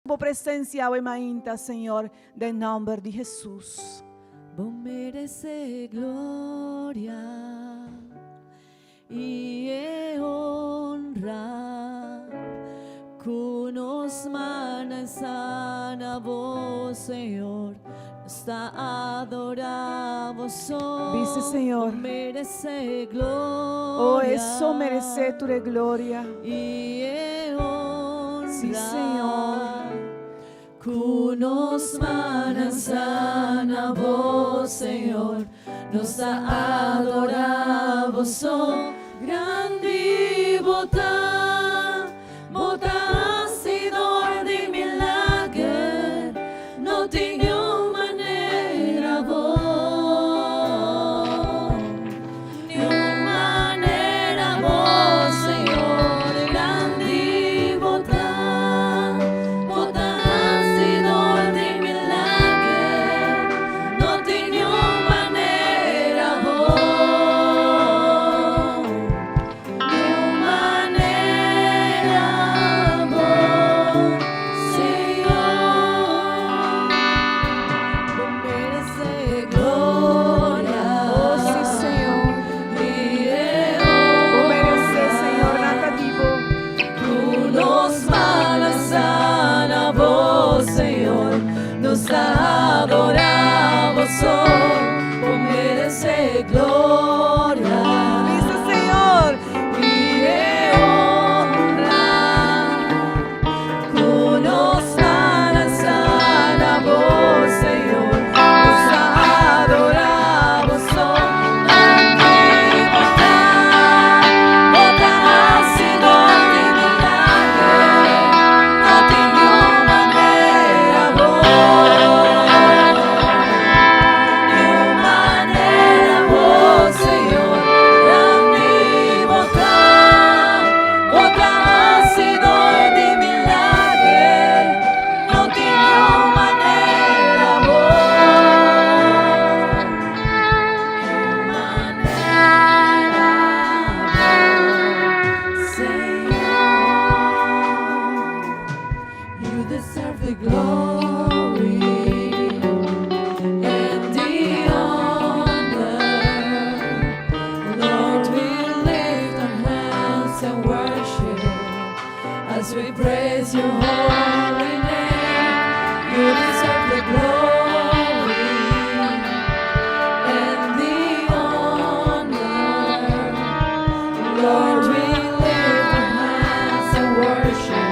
Bo presencia awe mainta, Señor, den nomber di Jesus. Bo merece gloria y e honra cu nos mana sana bo, Señor. Nos ta adora bo so. Bisa, Señor. Bo merece gloria. Oh, e so merece tur e gloria. Y e honra. Sí, Señor. Cu nos mana sana bo, Señor. Nos ta adora bo so. Grandi bo ta, bo ta hacidor di milager, no tin niun manera bo, niun manera bo, Señor. Grandi bo ta, bo ta hacidor di milager, no tin niun manera bo, niun manera bo, Señor. Bo merece gloria. Oh, sí, Señor. Y e Bo merece, Señor, nada di bo. Cu nos mana sana bo, Señor. Nos ta adora bo so. Bo merece gloria. Bisa, Señor. Y e honra. Cu nos mana sana bo, Señor. Nos ta adora bo so. Grandi bo ta, bo ta hacidor di milager, no tin niun manera bo, niun manera bo, Señor. Grandi bo ta, bo ta hacidor di milager, no tin niun manera bo, niun manera bo, Señor. You deserve the glory and the honor. Lord, we lift our hands and worship as we praise your holy name. You deserve the glory and the honor. Lord, we lift our hands and worship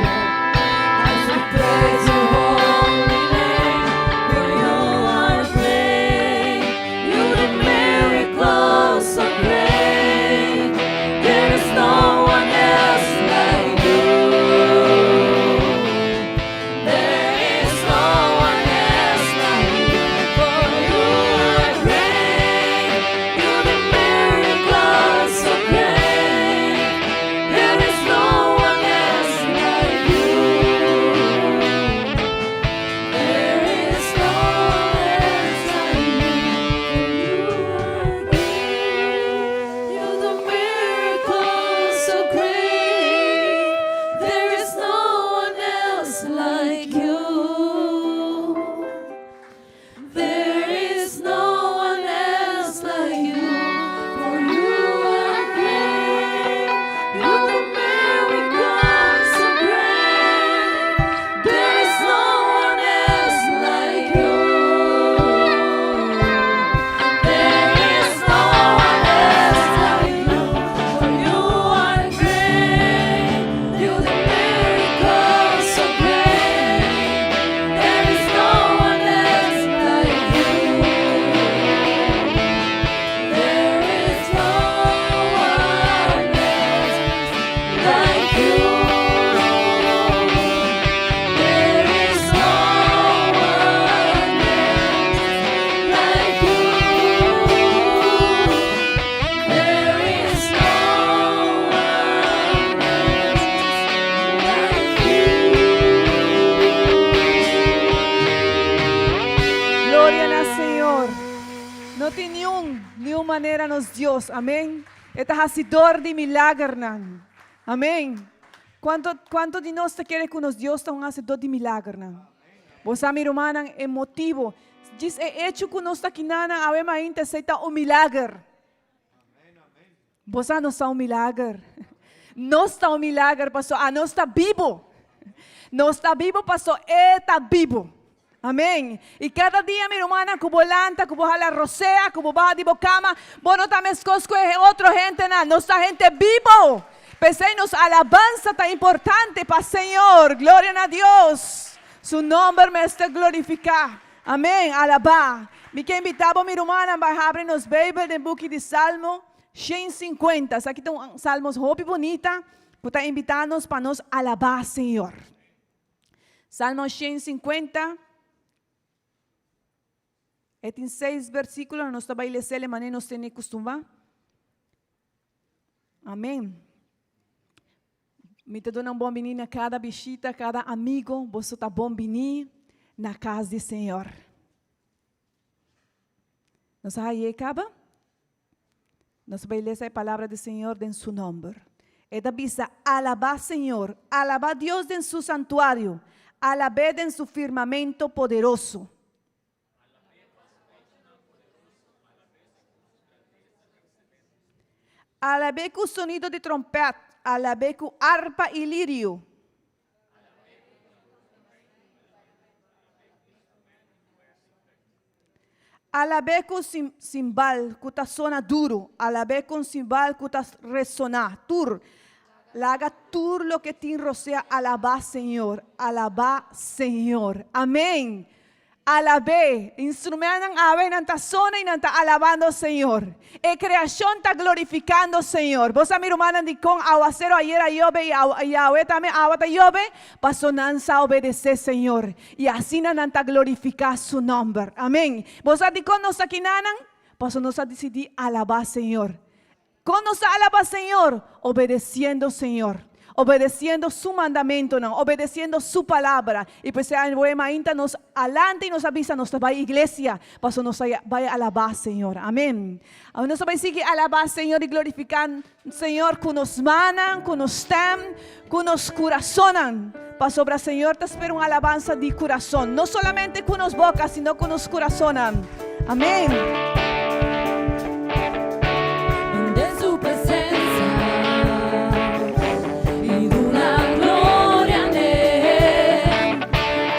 as we praise your holy name. For you are great, you do miracles so great. There is no one else like you. There is no one else like you. For you are great, you do miracles so great. There is no one else like you. There is no one else like you. You are great. You do miracles so great. There is no one else like you. There is no one else like you. For you are great. You do miracles so great. There is no one else like you. There is no one else like you. For you are great. You do miracles so great. There is no one else like you. There is no one else like you. There is no one else like you. There is no one else like you. Gloria na Señor. No tin niun manera nos Dios. Amen. E ta hacidor di milagernan. Amen. Kuantu kuantu di nos ta kere ku nos Dios ta un hasedó di milagernan? Bo sa mi rumannan e motibu djis e echo ku nos ta kinanan awe mainta esei ta un milager. Bo sa nos ta un milager. Nos ta un milager paso anos ta bibu. Nos ta bibu paso e ta bibu. Amen. I kada dia mi rumannan ku bo lanta, ku bo hala rosea, ku bo baha di bo kama, bo no ta meskos ku e otro hentenan. Nos ta hente bibu. P'esei nos alabansa ta importante pa Señor. Gloria na Dios. Su nomber mester glorifiká. Amen. Alabá. Mi ke invitá bo mi rumannan bai habri nos Beibel den buki di Salmo 150. Esaki ta un salmos hopi bunita ku ta invitá nos pa nos alabá Señor. Salmo 150, e tin seis versíkulo, nos ta bai les'é manera nos tene kustumá. Amén. Mi ta duna un bon biní na kada bishita, kada amigo, boso ta bon biní na kas di Señor. Nos a haye kaba? Nos bai lesa e palabra di Señor den su nomber. E ta bisa, Alabá Señor, alabá Dios den su santuario, alab'é den su firmamento poderoso. Alab'é ku sonido di trompèt, alab'é ku arpa i lirio. Alab'é ku simbal ku ta sona duru, alab'é ku un simbal ku ta resoná tur. Laga tur loke tin rosea alabá Señor, alabá Señor. Amén! Alab'é! Instrumennan awe nan ta sona i nan ta alabando Señor. E kreashon ta glorifikando Señor. Bo sa mi rumannan dikon awasero ayer a yobe i awe tambe awa ta yobe? Paso nan sa obedesé Señor. I asina nan ta glorifiká Su nòmber. Amén. Bo sa dikon nos ta kinanan? Pasobra nos a disidí alabá Señor. Kon nos ta alabá Señor? Obedesiendo Señor. Obedesiendo Su mandamentunan, obedesiendo Su palabra. I p'esei awe mainta nos alanta i nos a bisa nos ta bai iglesia, pasobra nos ta bai alabá Señor. Amén. Awe nos ta bai sigui alabá Señor i glorifiká Señor ku nos mannan, ku nos stèm, ku nos kurasonnan, pasobra Señor ta spera un alabansa di kurason, no solamente ku nos boka, sino ku nos kurasonnan. Amén. Den su presencia y duna gloria n'El,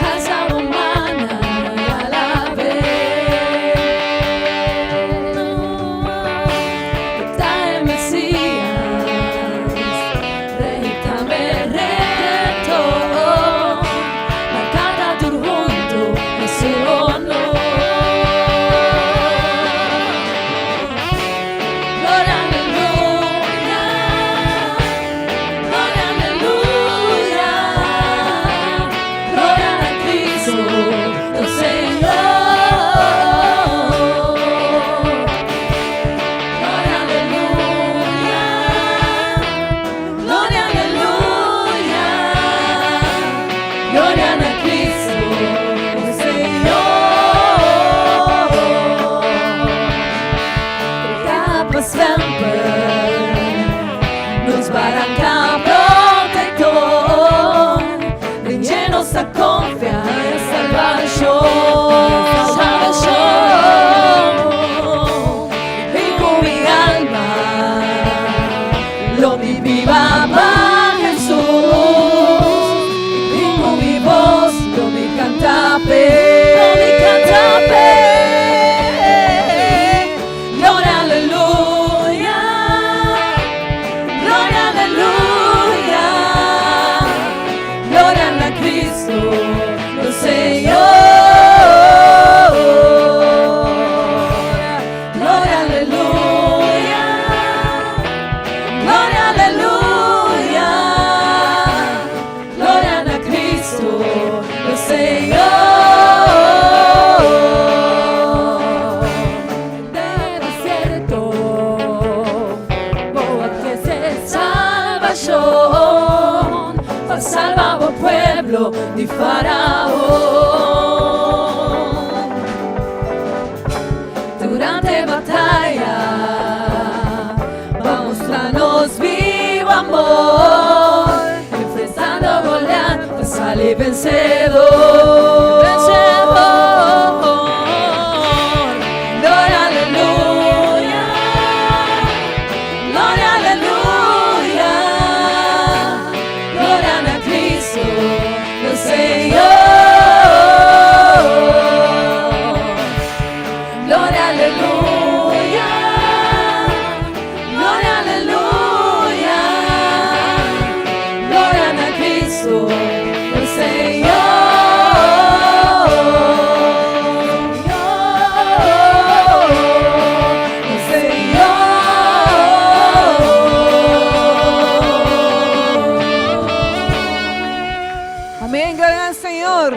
alza bo mannan y alab'El. Ta e Mesías, Rey tambe Redentor, Na canta tur hunto na su honor. Gloria, aleluya, gloria, aleluya, gloria na Cristo, nos Señor. Gloria, aleluya, gloria, aleluya, gloria na Cristo, nos Señor. Pa semper, nos baranca protector, den dje nos ta confia en salvacion, salvacion. I ku mi alma lo mi biba pa Hesus, i ku mi bos lo mi kanta p'e, lo mi kanta p'e. Gloria, aleluya, gloria, aleluya, gloria na Cristo, nos Señor. Gloria, aleluya, gloria, aleluya, gloria na Cristo, nos Señor. Den desierto, bo a trece salvacion pa salba bo pueblo di Faraon. Durante bataya, pa mustra nos bibu amor. Vencedor. Vencedor. Gloria, aleluya. Gloria, aleluya. Gloria na Cristo, nos Señor. Gloria, aleluya. Gloria, aleluya. Gloria na Cristo, nos Señor. Nos Señor. Amén, gloria al Señor.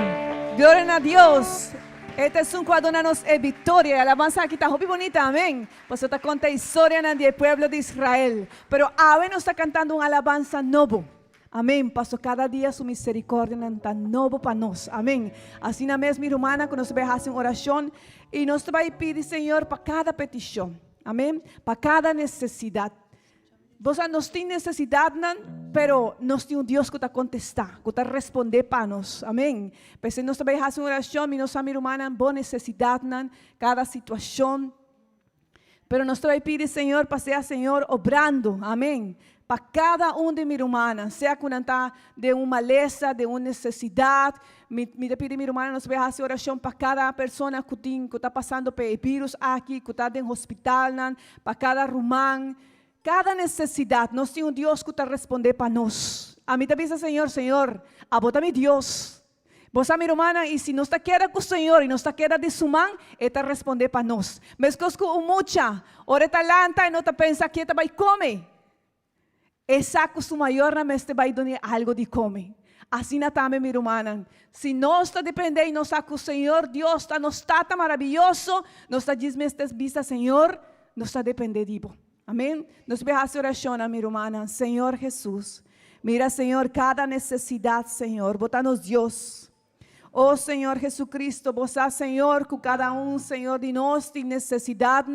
Gloria a Dios. Este es un cuadro nos e victoria. E alabanza aki ta hopi bunita, amèn. Pasobra ta konta historia di pueblo di Israel. Pero awe nos ta kantando un alabansa nobo. Amèn. Pasobra kada dia su miserikòrdia ta nobo pa nos. Amèn. Asina mes, mi ruman, ku nos ta bai hasi un orashon i nos ta bai pidi Señor pa kada petishon. Amèn. Pa kada nesesidat. Bo nos tin nesesidat, pero nos tin un Dios ku ta kontestá, ku ta respondé pa nos. Amèn. Pues nos ta bai hasi un orashon, mi nos mi ruman, bo nesesidat, kada situashon. Pero nos ta bai pidi Señor, pa sea Señor obrando. Amèn. Pa kada un di mi ruman, sea ku ta den un malesa, den un nesesidat, mi ta pidi mi ruman, nos ta bai hasi orashon pa kada persona ku tin, ku ta pasando pa e virus aki, ku ta den hospital, pa kada ruman, kada nesesidat, nos tin un Dios ku ta respondé pa nos. Ami ta bisa, Señor, Señor, abo ta mi Dios. Bo mi ruman, i si nos ta keda ku Señor i nos ta keda den su man, E ta respondé pa nos. Meskos ku un mucha, ora ta lanta i no ta pensa ku e bai kome. E sa ku su mayornan mester bai dun'é algu di kome. Asina tambe, mi ruman. Si nos ta dependé i nos sa ku Señor Dios ta nos Tata maravioso, nos ta djis mester bisa Señor, nos ta dependé di bo. Amèn. Nos bai hasi orashon, mi ruman. Señor Jesus, mira, Señor, kada nesesidat, Señor, bo ta nos Dios. Oh Señor Jesucristo, Bo sa, Señor, ku kada un, Señor, di nos tin nesesidat.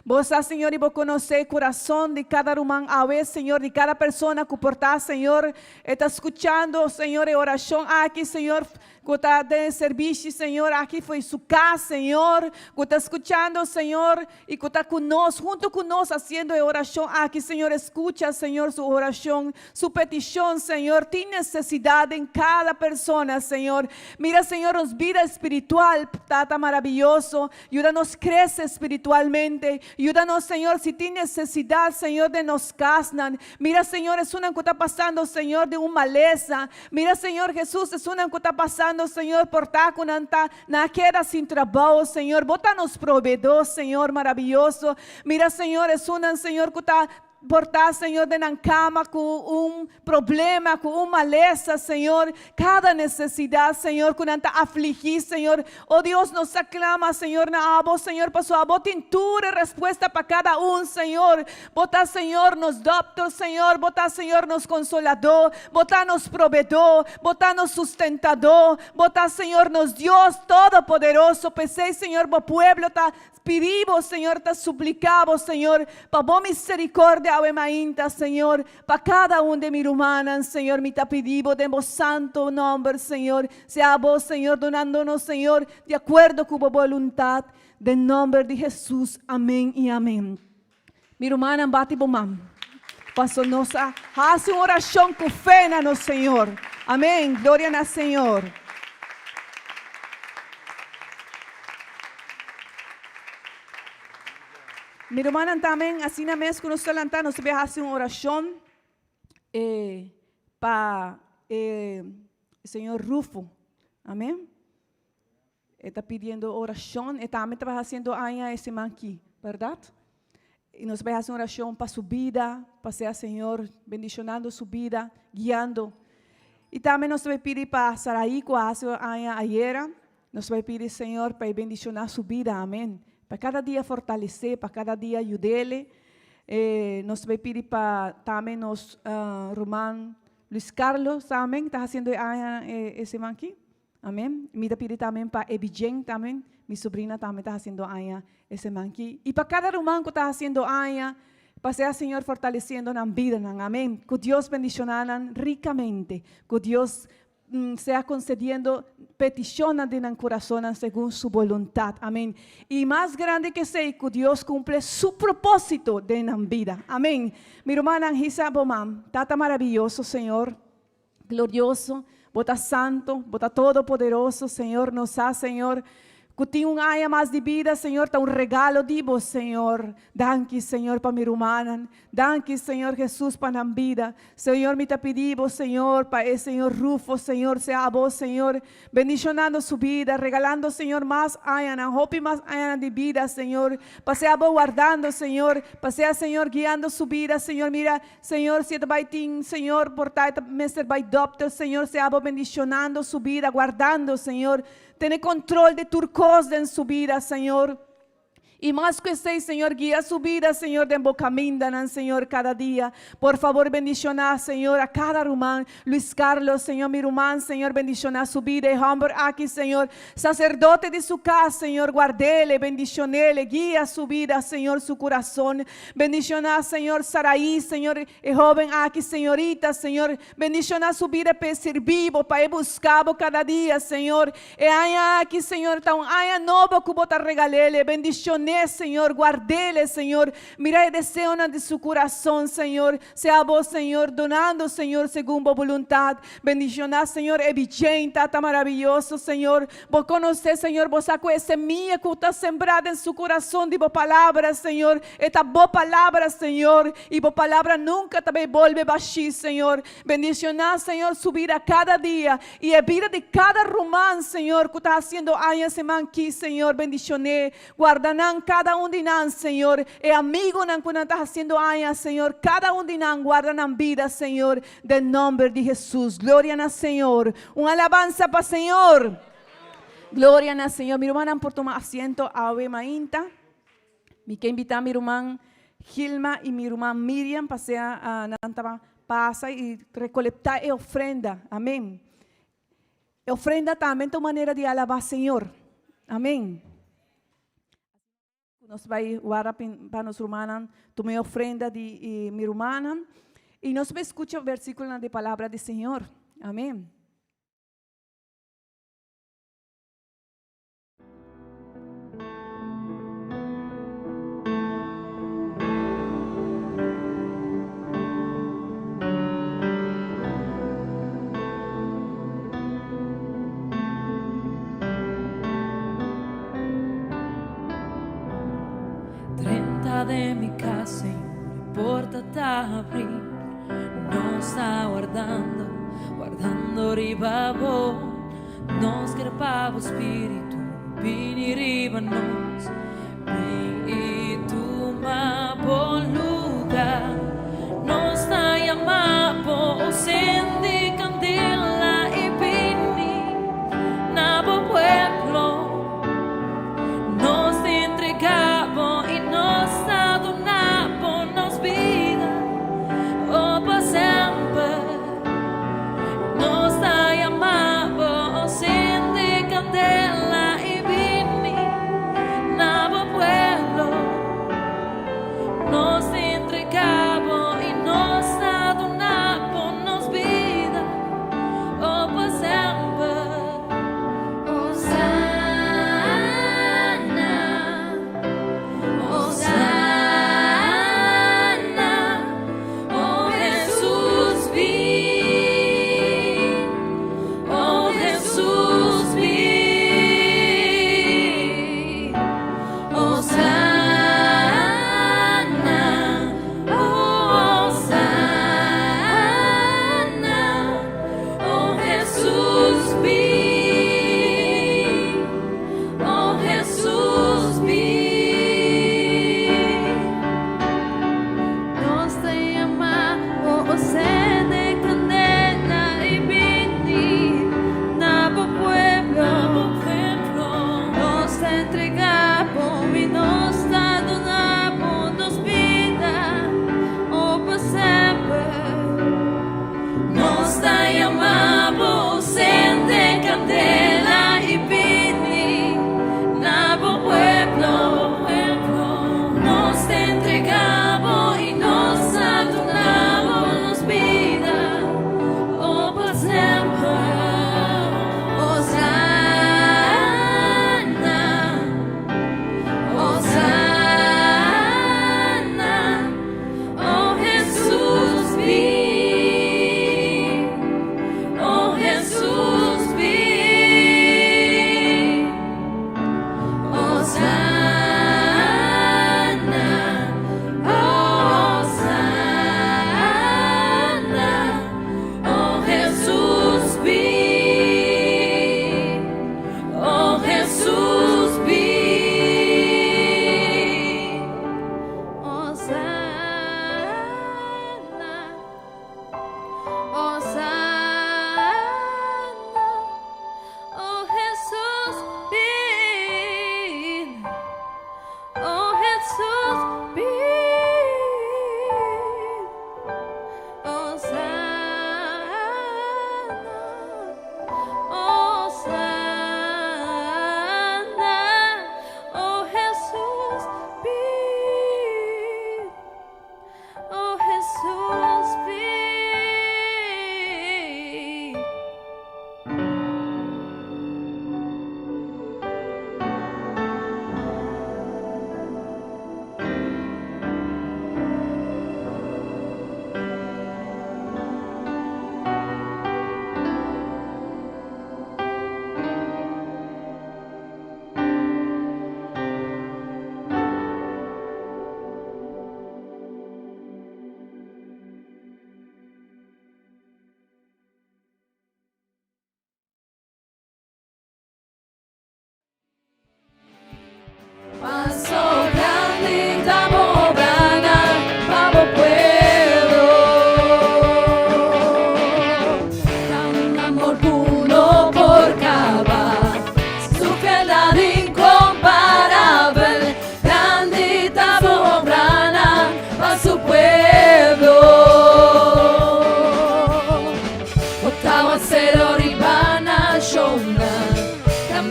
Bo sa, Señor, i Bo konosé kurason di kada ruman awe, Señor, di kada persona ku por ta, Señor, ta skuchando, Señor, e orashon aki, Señor, ku ta den servisio, Señor, aki for di su kas, Señor, ku ta skuchando, Señor, i ku ta ku nos, huntu ku nos, hasiendo e orashon aki, Señor, skucha, Señor, su orashon, su petishon, Señor, tin nesesidat den kada persona, Señor. Mira, Señor, nos bida spiritual, Tata maravioso. Yuda nos krese spiritualmente. Yuda nos, Señor, si tin nesesidat, Señor, den nos kas. Mira, Señor, esun ku ta pasando, Señor, den un malesa. Mira, Señor Jesus, esun ku ta pasando, Señor, por ta ku nan ta na keda sin trabou, Señor. Bo ta nos proveedor, Señor, maravioso. Mira, Señor, esun, Señor, ku ta por ta, Señor, den kama ku un problema, ku un malesa, Señor. Kada nesesidat, Señor, ku nan ta afligí, Señor. Oh Dios, nos klama, Señor, na abo, Señor, pasobra abo tin tur respuesta pa kada un, Señor. Bo ta, Señor, nos dòkter, Señor. Bo ta, Señor, nos konsoladó. Bo ta nos proveedor. Bo ta nos sustentadó. Bo ta, Señor, nos Dios todopoderoso. P'esei, Señor, bo pueblo ta pidi Bo, Señor, ta supliká Bo, Señor, pa bo miserikòrdia, awe mainta, Señor, pa kada un di mi rumannan, Señor, mi ta pidi Bo den bo santu nòmber, Señor, sea Bo, Señor, dunando nos, Señor, di akuerdo ku bo boluntat, den nòmber di Jesus, amèn i amèn. Mi rumannan, bati bo man. Pasobra nos a hasi un orashon ku fe na nos Señor. Amèn. Gloria na Señor. Mi rumannan tambe, asina mes ku nos ta lantá, nos ta bai hasi un orashon pa Señor Rufo. Amèn. E ta pidiendo orashon. E tambe ta hasiendo aña e siman aki, bèrdat? I nos ta bai hasi un orashon pa su bida, pa sea Señor bendishonando su bida, guiando. I tambe nos ta bai pidi pa Saraí ku a hasi aña ayera. Nos ta bai pidi Señor pa bendishoná su bida, amèn. Pa kada dia fortalesé, pa kada dia yud'é. Nos ta bai pidi pa tambe nos ruman Luis Carlos tambe, ta hasiendo aña e siman aki. Amèn. Mi ta pidi tambe pa Ebi tambe, mi sobrina tambe ta hasiendo aña e siman aki. I pa kada ruman ku ta hasiendo aña, pa sea Señor fortalesiendo nan bida, amèn. Ku Dios bendishoná nan rikamente. Ku Dios. sea concediendo peticionnan den nan corazonnan segun su voluntad. Amen. Y mas grandi cu esey, cu Dios cumple su proposito den nan bida. Amen. Mi rumannan, hisa bo man. Tata maraviyoso, Señor, glorioso, Bo ta santo, Bo ta todopoderoso, Señor, nos sa, Señor, cu tin un aña mas di bida, Señor, ta un regalo di Bo, Señor. Danki, Señor, pa mi rumannan. Danki, Señor Jesus, pa nan bida. Señor, mi ta pidi Bo, Señor, pa e Señor Rufo, Señor, sea Abo, Señor, bendicionando su bida, regalando, Señor, mas añanan, hopi mas añanan di bida, Señor, pa sea Abo wardando, Señor, pa sea, Señor, guiando su bida, Señor, mira, Señor, si e ta bai tin, Señor, por ta e ta mester bai dokter, Señor, sea Abo bendicionando su bida, guardando, Señor, tene control di tur cos den su bida, Señor. I mas ku esei, Señor, guia su bida, Señor, den bo kamindanan, Señor, kada dia. Por fabor, bendishoná, Señor, a kada ruman. Luis Carlos, Señor, mi ruman, Señor, bendishoná su bida. E hòmber aki, Señor, saserdote di su kas, Señor, guard'ele, bendishon'ele, guia su bida, Señor, su kurason. Bendishoná, Señor, Saraí, Señor, e hóben aki, señorita, Señor, bendishoná su bida pa e sirbi bo, pa e buska bo kada dia, Señor. E aña aki, Señor, ta un aña nobo ku Bo ta regal'el. Bendishon'é, Señor, guard'el, Señor. Mira e deseonan di su kurason, Señor. Sea Bo, Señor, dunando, Señor, segun Bo boluntat. Bendishoná, Señor, e bich'en, Tata maraviyoso, Señor. Bo konosé, Señor, Bo sa ku e semia ku ta sembrá den su kurason di Bo palabra, Señor, e ta Bo palabra, Señor, i Bo palabra nunka ta bai bolbe bashí, Señor. Bendishoná, Señor, su bida kada dia i e bida di kada ruman, Señor, ku ta hasiendo aña seman ki, Señor, bendishoné. Guarda nan, kada un di nan, Señor, e amigonan ku nan ta hasiendo aña, Señor, kada un di nan, guarda nan bida, Señor, den nomber di Hesus. Gloria na Señor. Un alabansa pa Señor. Gloria na Señor. Mi rumannan por tuma asiento awe mainta. Mi ke invitá mi ruman Gilma i mi ruman Miriam pa sea nan ta pasa i rekolektá e ofrenda. Amen. E ofrenda tambe ta un manera di alabá Señor. Amen. Nos bai warda pa nos rumannan tuma e ofrenda di mi rumannan i nos bai skucha versíkulonan di palabra di Señor. Amen. Drenta den mi cas, Señor, e porta ta abrí. Nos ta wardando, wardando riba bo. Nos ker pa bo spiritu bini riba nos. Bin i tuma bo lugar. Nos ta yama bo, sendi kandela i bini na bo pueblo. Nos ta entrega bo i nos ta duna bo nos bida, oh, pa semper. Nos ta yama bo, sende kandela i bini na bo pueblo.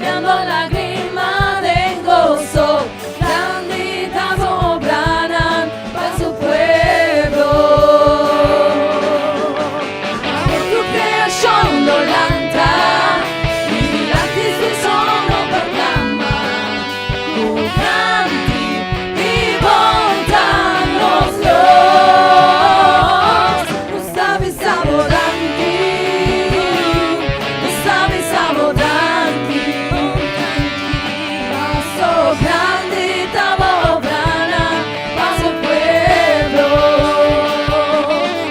Kambiando lágrima den goso, Grandi ta bo obranan pa su pueblo. Awor tur kreashon lo lanta i dilanti su trono proklama ku grandi i bon ta nos Dios. Nos ta bisa bo danki, nos ta bisa bo danki. Paso grandi ta bo obranan pa su pueblo.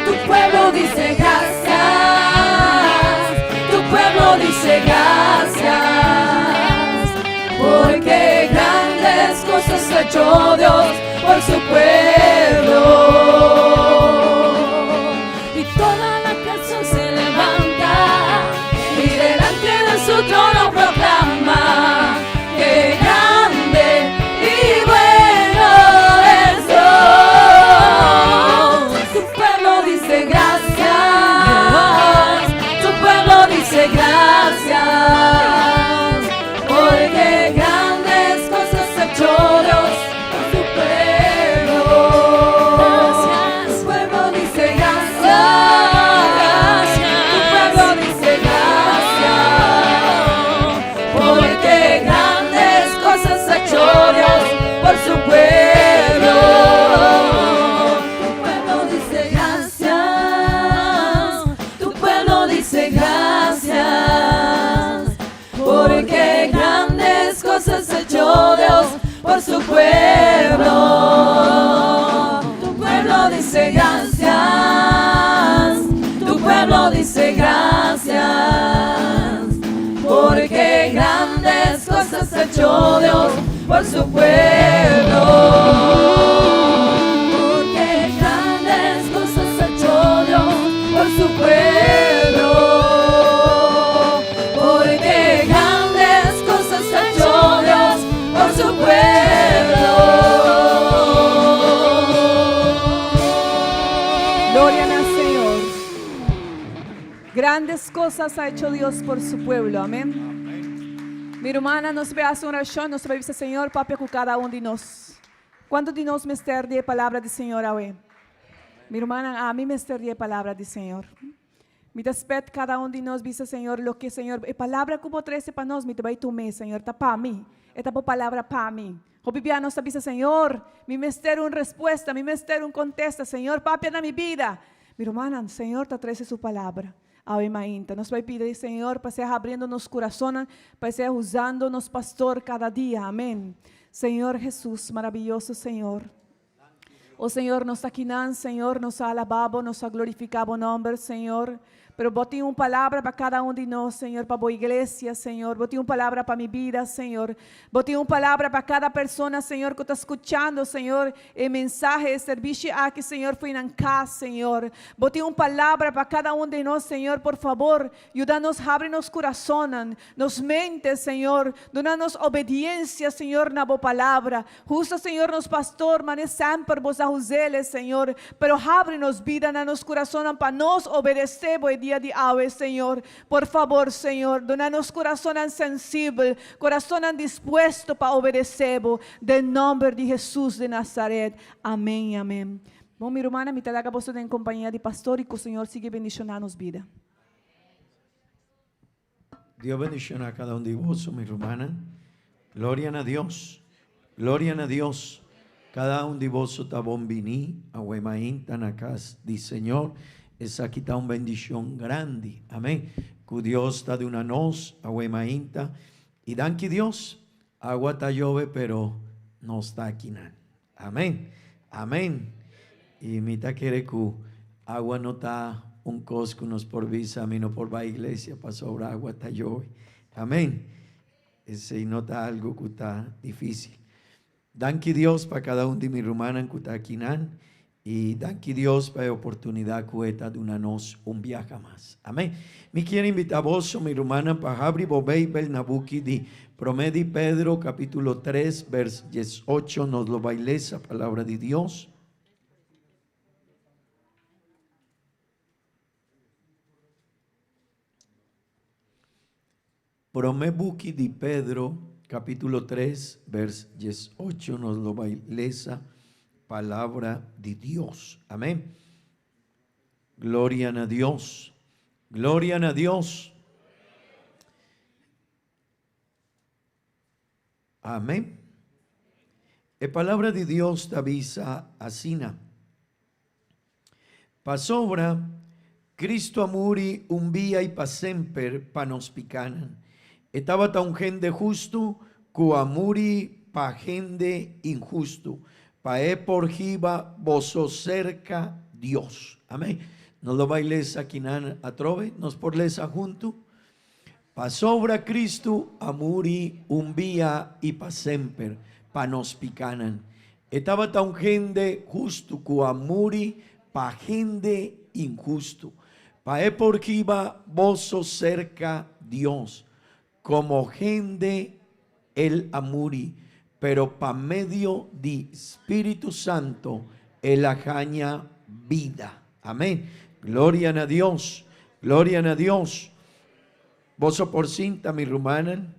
Tu pueblo dice gracias, tu pueblo dice gracias, porque grandes cosas ha hecho Dios por su pueblo. Y toda la creación se levanta y delante de su trono proclama que grande y bueno es Dios. Tu pueblo dice gracias, tu pueblo dice gracias, porque grandes cosas ha hecho Dios por su pueblo. Tu pueblo dice gracias, tu pueblo dice gracias, porque grandes cosas ha hecho Dios por su pueblo. Tu pueblo dice gracias, tu pueblo dice gracias, porque grandes cosas ha hecho Dios por su pueblo. Tu pueblo dice gracias, tu pueblo dice gracias, porque grandes cosas ha hecho Dios por su pueblo. Porque grandes cosas ha hecho Dios por su pueblo. Porque grandes cosas ha hecho Dios por su pueblo. Gloria al Señor. Grandes cosas ha hecho Dios por su pueblo. Amén. Mi ruman, nos ta bai hasi un orashon, nos ta bai bisa Señor, papia ku kada un di nos. Kuantu di nos mester di palabra di Señor awe? Mi ruman, ami mester di palabra di Señor. Mi ta spera kada un di nos bisa Señor, loke Señor, e palabra ku bo trese pa nos, mi ta bai tum'é, Señor, ta pa mi. E ta bo palabra pa mi. Hopi bia nos ta bisa Señor, mi mester un respuesta, mi mester un kontesta, Señor, papia na mi bida. Mi ruman, Señor ta trese su palabra. Awe mainta. Nos ta bai pidi Señor pa sea habriendo nos kurason, pa sea usando nos pastor kada dia. Amèn. Señor Jesús, maravioso Señor. Oh Señor, nos aki nan, Señor, nos alabá bo, nos glorifiká bo nòmber, Señor. Pero bo tin un palabra pa kada un di nos, Señor, pa bo iglesia, Señor. Bo tin un palabra pa mi bida, Señor. Bo tin un palabra pa kada persona, Señor, ku ta skuchando, Señor, e mensahe, e servisio aki, Señor, for di nan kas, Señor. Bo tin un palabra pa kada un di nos, Señor, por fabor, yuda nos, habri nos kurason, nos mente, Señor. Duna nos obedensia, Señor, na bo palabra. Usa, Señor, nos pastor, manera semper bo a us'é, Señor. Pero habri nos bida na nos kurason pa nos obedesé e dia di awe, Señor. Por fabor, Señor, duna nos kurason sensibel, kurason dispuesto pa obedesé. Den nòmber di Jesus di Nazaret. Amèn, amèn. Bon, mi ruman, mi ta laga boso den kompania di pastor i ku Señor sigui bendishoná nos bida. Dios bendishoná kada un di boso, mi ruman. Gloria na Dios. Gloria na Dios. Kada un di boso ta bon biní, awe mainta na kas di Señor. Esaki ta un bendishon grandi. Amèn. Ku Dios ta duna nos, awe mainta. I danki Dios. Awa ta yobe, pero nos ta aki nan. Amèn. Amèn. I mi ta kere ku awa no ta un kos ku nos por bisa, mi no por bai iglesia pasobra awa ta yobe. Amèn. Esei no ta algu ku ta difísil. Danki Dios pa kada un di mi rumannan ku ta aki nan i danki Dios pa e oportunidat ku e ta duna nos un biaha mas. Amèn. Mi ke invitá boso, mi rumannan, pa habri bo Beibel na buki di Promé di Pedro, kapítulo 3, vers 18, nos lo bai lesa palabra di Dios. Promé buki di Pedro, capítulo 3, vers 18, nos lo bai lesa palabra di Dios. Amén. Gloria na Dios. Gloria na Dios. Amén. E palabra di Dios ta bisa asina. Pasobra Cristo a muri un bia i pa semper pa nos pikánan. E tabata un hende hustu ku a muri pa hende inhustu, pa e por hiba boso serka Dios. Amén. Nos lo bai lesa kinan atrobe? Nos por lesa huntu? Pasobra Cristo a muri un bia i pa semper pa nos pikánan. E tabata un hende hustu ku a muri pa hende inhustu, pa e por hiba boso serka Dios. Komo hende el a muri, pero pa medio di Spiritu Santo el a haña bida. Amén. Gloria na Dios. Gloria na Dios. Boso por sinta, mi rumannan.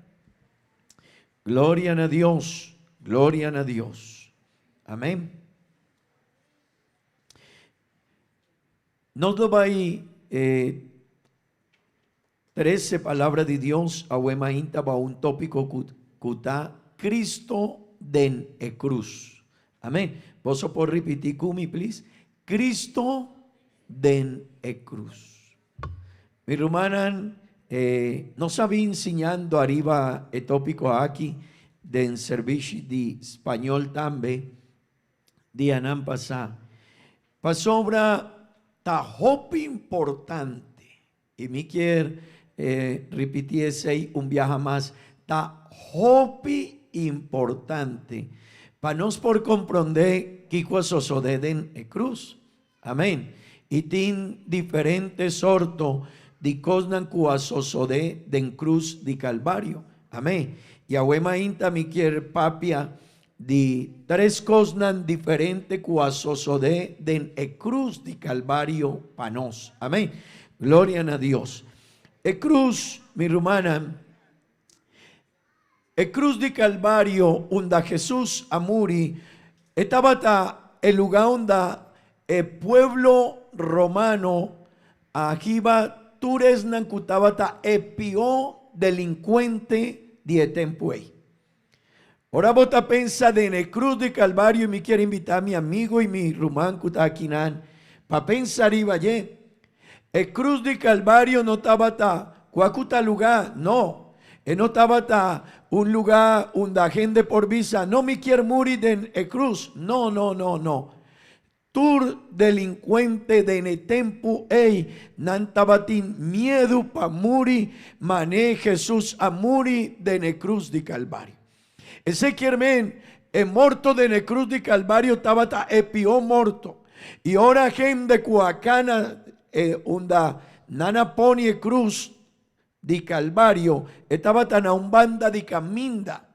Gloria na Dios. Gloria na Dios. Amén. Nos lo bai eh, Trese Palabra di Dios awe mainta bao un tópiko ku ku ta Cristo den e krus. Amén. Boso por ripití ku mi, please? Cristo den e krus. Mi rumannan, eh, nos a bin siñando ariba e tópiko aki den servishi di spañol tambe dianan pasá. Pasobra ta hopi importante I mi kier ripití esei un biaha mas, ta hopi importante pa nos por komprondé kiko a sosodé den e krus. Amén. I tin diferente sorto di kosnan ku a sosodé den krus di Kalvario. Amén. I awe mainta mi kier papia Di tres kosnan diferente ku a sosodé den e krus di Kalvario pa nos. Amén. Gloria na Dios. E krus, mi rumannan, e krus di Kalvario unda Hesus a muri, e tabata e lugá unda e pueblo romano a hiba tur esnan ku tabata e pió delinkuente di e tempu ei. Ora bo ta pensa den e cruz di Calvario y mi kier invita mi amigo y mi ruman cu ta akinan pa pensa riba dje. E cruz di Calvario no tabata cua cu ta luga, no. E no tabata un luga unda hende por bisa no mi kier muri den e cruz, no, no, no, no. Tur delinkuente den e tempu ei nan tabatin miedu pa muri man'é Hesus a muri den e krus di Kalvario. Esei kier men e morto den e krus di Kalvario tabata e pió morto. I ora hende ku a kana e unda nan a pone e krus di Kalvario, e tabata na un banda di kaminda,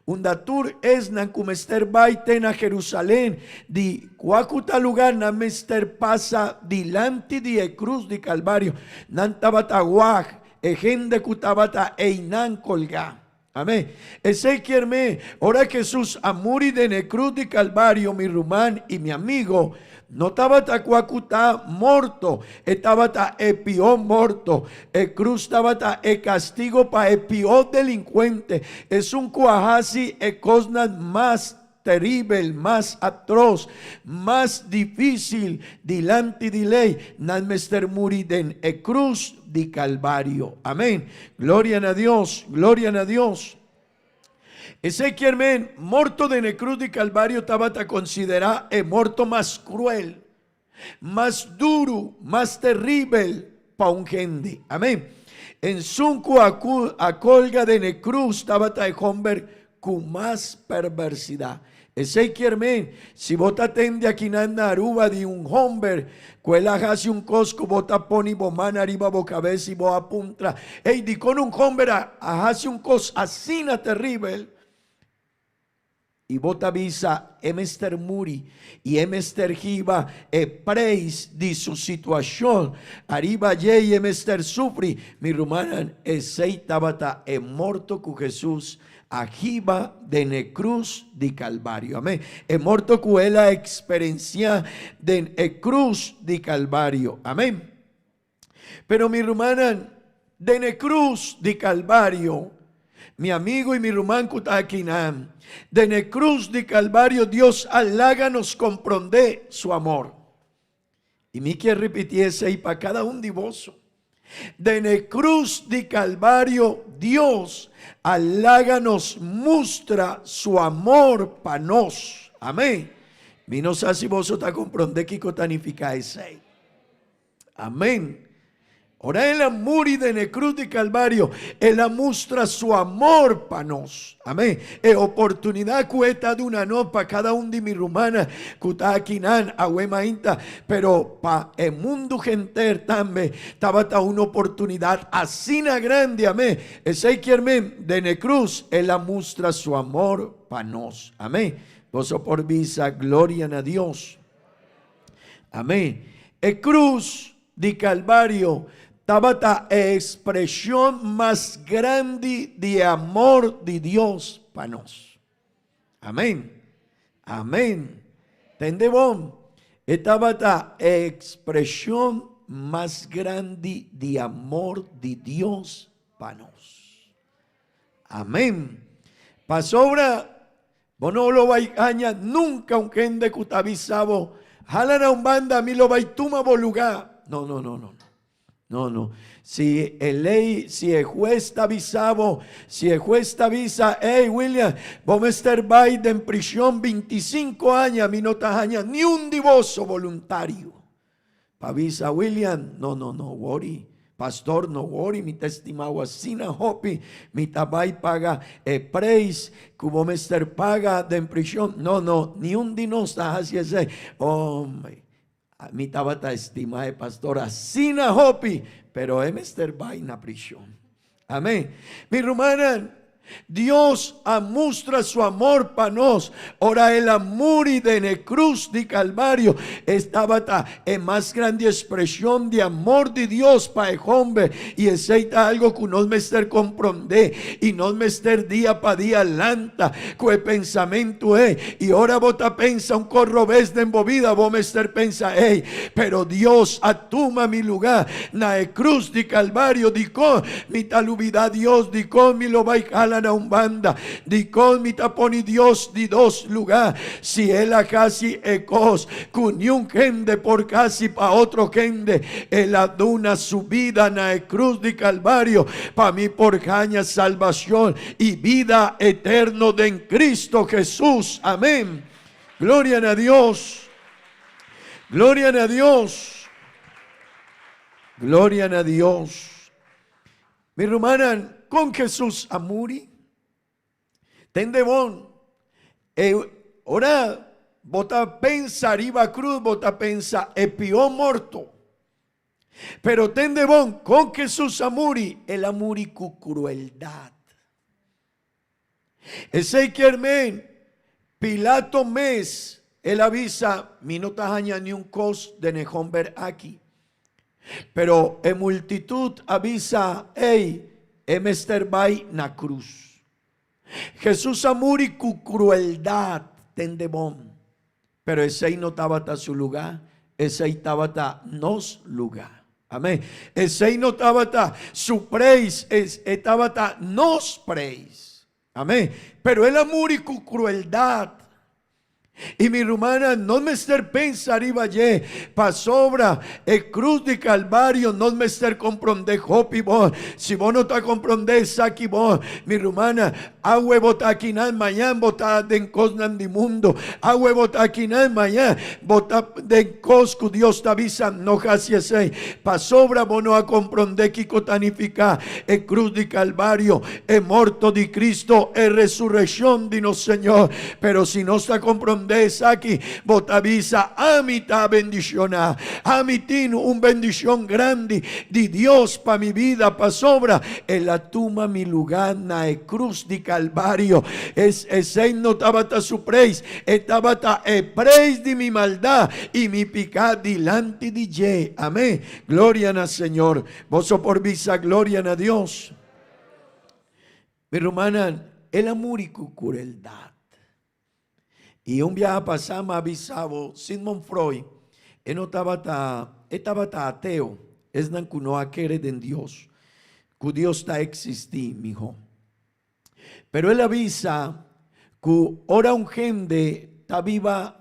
unda tur esnan ku mester bai te na Jerusalén, di kua ku ta lugá nan mester pasa dilanti di e krus di Kalvario, nan tabata wak e hende ku tabata einan kolgá. Amén. Esei kier me, ora Hesus a muri den e krus di Kalvario, mi ruman i mi amigo, no tabata kua ku ta morto, e tabata e pió morto. E krus tabata e kastigo pa e pió delinkuente, esun ku a hasi e kosnan mas teribel, mas atros, mas difísil dilanti di lei, nan mester muri den e krus di Kalvario. Amén. Gloria na Dios, gloria na Dios. Esei kier men, morto den e krus di Kalvario tabata konsiderá e morto mas kruel, mas duru, mas teribel pa un hende. Amén. Ensun ku a a kolga den e krus tabata e homber ku mas perbersidat. Esei kier men, si bo ta tende akinan na Aruba di un homber ku el a hasi un kos ku bo ta poni bo man ariba bo kabes i bo a puntra, Ey, dikon un homber a a hasi un kos asina teribel? I bo ta bisa e mester muri i e mester hiba e preis di su situashon ariba dje i e mester sufri. Mi rumannan, esei tabata e morto ku Hesus a hiba den e krus di Kalbario. Amén. E morto ku el a eksperensiá den e krus di Kalbario. Amén. Pero mi rumannan, den e krus di Kalbario, mi amigo i mi ruman ku ta akinan, den e krus di Kalbario Dios a laga nos komprondé su amor. I mi kier ripití esei pa kada un di boso. Den e krus di Kalbario Dios a laga nos mustra su amor pa nos. Amén. Mi no sa si boso ta komprondé kiko ta nifiká esei. Amén. Ora el a muri den e cruz di Calvario, el a mustra su amor pa nos. Amén. E oportunidad cu e ta duna nos pa cada un di mi rumana cu ta akinan awe mainta, pero pa e mundo henter tambe tabata un oportunidad asina grandi. Amén. Esey kier men, den e cruz el a mustra su amor pa nos. Amén. Boso por bisa gloria na Dios. Amén. E cruz di Calvario tabata e expresion mas grandi di e amor di Dios pa nos. Amén. Amén. Tende bon. E tabata e expresion mas grandi di amor di Dios pa nos. Amén. Pasobra Bo no lo bai haña nunka un hende ku ta bisa bo, Hala na un banda, mi lo bai tuma bo lugá. No, no, no, no. No, no. Si e lei, si e hues ta bisa bo, si e hues ta bisa, Ey, William, bo mester bai den prishon bintisinko aña, mi no ta haña niun di boso boluntario. Pa bisa William, no, no, no worry. Pastor, no worry, mi ta estima bo asina hopi, mi ta bai paga e preis ku bo mester paga den prishon. No, no, niun di nos ta hasi esei. Hombre, mi tabata estima e pastor asina hopi, pero e mester bai na prishon. Amén. Mi rumannan, Dios a mustra su amor pa nos ora el a muri den e cruz di Calvario. E tabata e mas grandi expresion di amor di Dios pa e homber y esey ta algo cu nos mester comprende y nos mester dia pa dia lanta cu e pensamento ey. Y ora bo ta pensa un cos robes den bo bida bo mester pensa ey, pero Dios a tuma mi lugar Na e krus di Kalvario, dikon mi ta lubidá Dios? Dikon mi lo bai hala na un banda? Dikon mi ta pone Dios di dos lugá? Si el a hasi e kos ku niun hende por hasi pa otro hende, el a duna su bida na e krus di Kalvario pa mi por haña salbashon i bida eterno den Kristo Hesus. Amén. Gloria na Dios. Gloria na Dios. Gloria na Dios. Mi rumannan, kon Hesus a muri? Tende bon, e ora bo ta pensa riba cruz, bo ta pensa e pió morto. Pero tende bon, kon Hesus a muri? El a muri ku crueldad. Esei kier men, Pilato mes, el a bisa, Mi no ta haña niun kos den e homber aki. Pero e multitut a bisa, Ey, e mester bai na krus. Hesus a muri ku krueldat, tende bon. Pero esei no tabata su lugá, esei tabata nos lugá. Amén. Esei no tabata su preis, e tabata nos preis. Amén. Pero el a muri ku krueldat. I mi rumannan, no mester pensa riba dje, pasobra e krus di Kalvario nos mester komprondé hopi bon. Si bo no ta komprondé esaki bon, mi rumannan, Awe bo ta akinan, mañan bo ta den kosnan di mundu. Awe bo ta akinan, mañan bo ta den kos ku Dios ta bisa no hasi esei. Pasobra bo no a komprondé kiko ta nifiká e krus di Kalvario, e morto di Kristo, e resurekshon di nos Señor. Pero si nos ta komprondé. komprondé esaki, bo ta bisa, Ami ta bendishoná. Ami tin un bendishon grandi di Dios pa mi bida pasobra El a tuma mi lugá na e krus di Kalvario. Es esei no tabata su preis, e tabata e preis di mi maldat i mi piká dilanti di dje. Amén. Gloria na Señor. Boso por bisa gloria na Dios. Mi rumannan, el a muri ku kureldat. I un biaha pasá mi a bisa bo, Sigmund Freud, e no tabata, e tabata ateo, esnan ku no a kere den Dios, ku Dios ta eksistí mihó. Pero el a bisa ku ora un hende ta biba,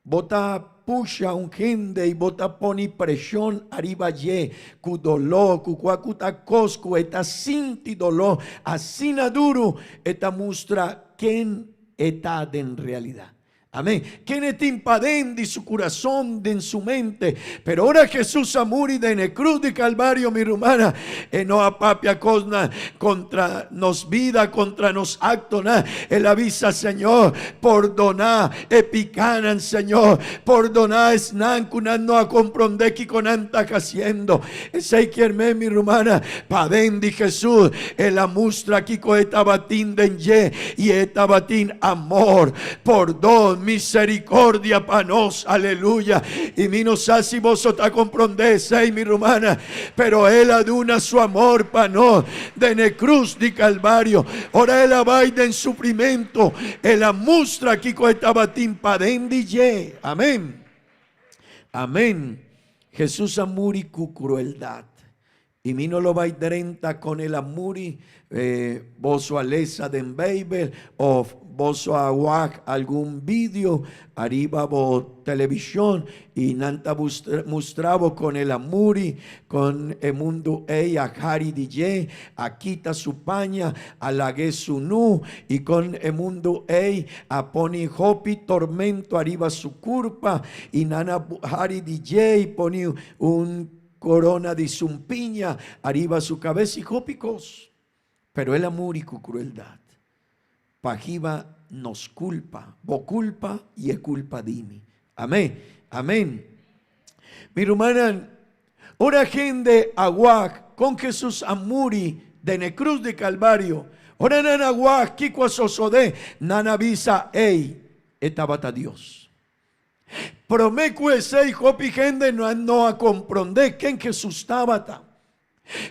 bo ta pusha un hende i bo ta pone preshon ariba dje ku doló, ku kua ku ta kos ku e ta sinti doló asina duru, e ta mustra ken e ta den realidat. Amén. Ken e tin paden di su kurason, den su mente. Pero ora Hesus a muri den e krus di Kalvario, mi rumana, e no a papia kosnan kontra nos bida, kontra nos aktonan. El a bisa, Señor, pordoná e pikánan, Señor. Pordoná esnan ku nan no a komprondé kiko nan ta hasiendo. Esei kier men, mi rumana, paden di Hesus, el a mustra kiko e tabatin den dje, i e tabatin amor. Pordon, misericordia pa nos, aleluya. I mi no sa si boso ta comprende esey, mi rumana, pero El a duna su amor pa nos den e cruz di Calvario. Ora El a bay den sufrimento, El a mustra kico E tabatin paden di dje. Amen. Amen. Jesus a muri cu crueldad. I mi no lo bai drenta con el a muri, boso a lesa den Bijbel of boso a wak algun video ariba bo television y nan ta mustra bo con el a muri, con e mundu ey a hari di dje, a kita su paña, a lag'e sunu y con e mundu ey a poni hopi tormento ariba su curpa y nan a hari di dje y poni un Corona di sumpiña ariba su cabes y hopi cos. Pero el a muri cu crueldad. Pa hiba nos culpa, bo culpa y e culpa di mi. Amén. Amén. Mi rumannan, ora hende a wak con Jesus a muri den e cruz di Calvario, ora nan a wak kico a sosode, nan a bisa, Ey, e tabata Dios. Promé ku esei hopi hende no a komprondé ken Hesus tabata.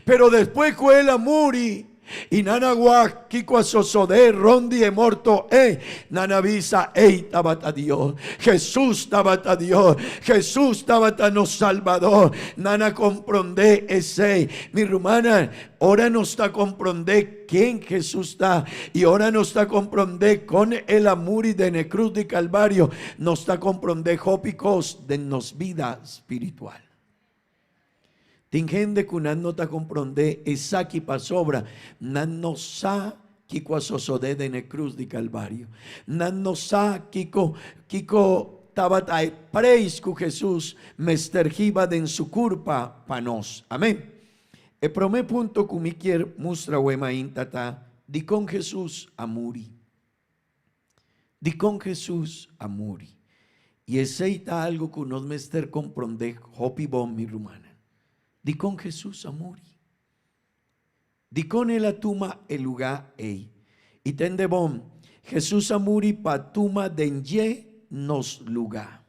Pero despues ku el a muri i nan a wak kiko a sosodé rònt di e morto ei, nan a bisa, Ei tabata Dios! Hesus tabata Dios! Hesus tabata nos Salbador! Nan a komprondé esei. Mi rumannan, ora nos ta komprondé Ken Hesus ta? I ora nos ta komprondé kon El a muri den e krus di Kalvario, nos ta komprondé hopi kos den nos bida spiritual. Tin hende ku nan no ta komprondé esaki pasobra nan no sa kiko a sosodé den e krus di Kalvario. Nan no sa kiko kiko tabata e preis ku Hesus mester hiba den su kurpa pa nos. Amen. E promé punto ku mi kier mustra awe mainta ta, dikon Hesus a muri? Dikon Hesus a muri? I esei ta algu ku nos mester komprondé hopi bon, mi rumannan. Dikon Hesus a muri? Dikon el a tuma e lugá ei? I tende bon, Hesus a muri pa tuma den dje nos lugá.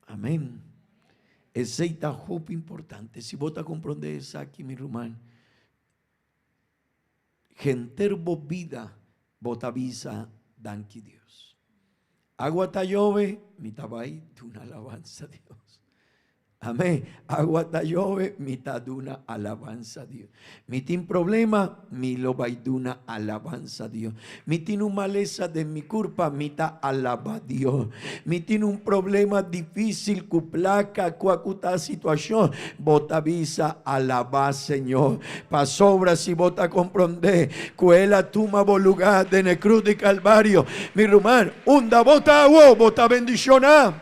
Amén. Esei ta hopi importante. Si bo ta comprende esaki, mi ruman, henter bo bida bo ta bisa danki Dios. Agua ta yobe, mi ta bai duna alabansa Dios. Amén. Agua ta yobe, mi ta duna alabansa Dios. Mi tin problema, mi lo bai duna alabansa Dios. Mi tin un malesa den mi curpa, mi ta alaba Dios. Mi tin un problema difícil cu placa, cua cu ta situacion, bo ta bisa alaba Señor. Pasobra si bo ta comprende cu El a tuma bo lugar den e cruz di Calvario, mi ruman, unda bo ta awo, bo ta bendiciona.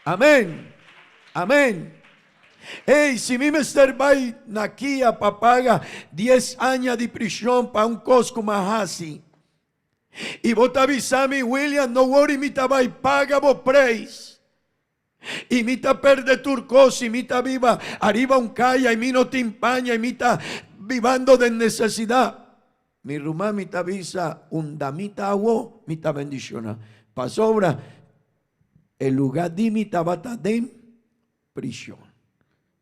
Amén. Amén. Ey, si mi mester bai na kia pa paga dies aña di prishon pa un kos ku m'a hasi. I bo ta bisa mi, William, no worry, mi ta bai paga bo prijs. I mi ta perde tur kos i mi ta biba ariba un kaya i mi no tin paña i mi ta bibando den nesesidat. Mi ruman mi ta bisa unda mi ta awo mi ta bendiciona pasobra e luga di mi tabata den prishon.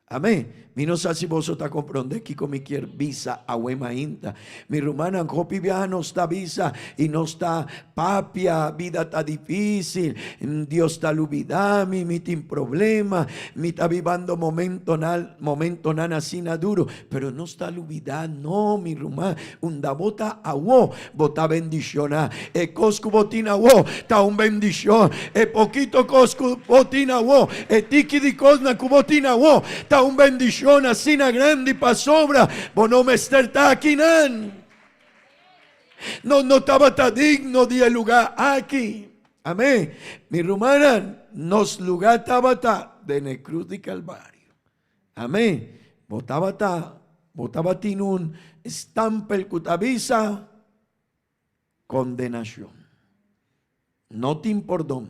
Amén. Mi no sa si boso ta comprende kiko mi kier bisa awe mainta. Mi rumannan, hopi biaha nos ta bisa y nos ta papia, bida ta dificil, Dios ta lubida mi, mi tin problema, mi ta bibando momentonan, momentonan asina duro. Pero nos ta lubida, no, mi ruman, unda bo ta awo, bo ta bendiciona. E kos ku bo tin awo ta un bendishon. E pokito kos ku bo tin awo, e tiki di kosnan ku bo tin awo, ta un bendishon asina grandi pasobra bo no mester ta akinan. Nos no tabata digno di e lugá aki. Amén. Mi rumannan, nos lugá tabata den e krus di Kalvario. Amén. Bo tabata, bo tabatin un stampel ku ta bisa, Kondenashon. No tin pordon.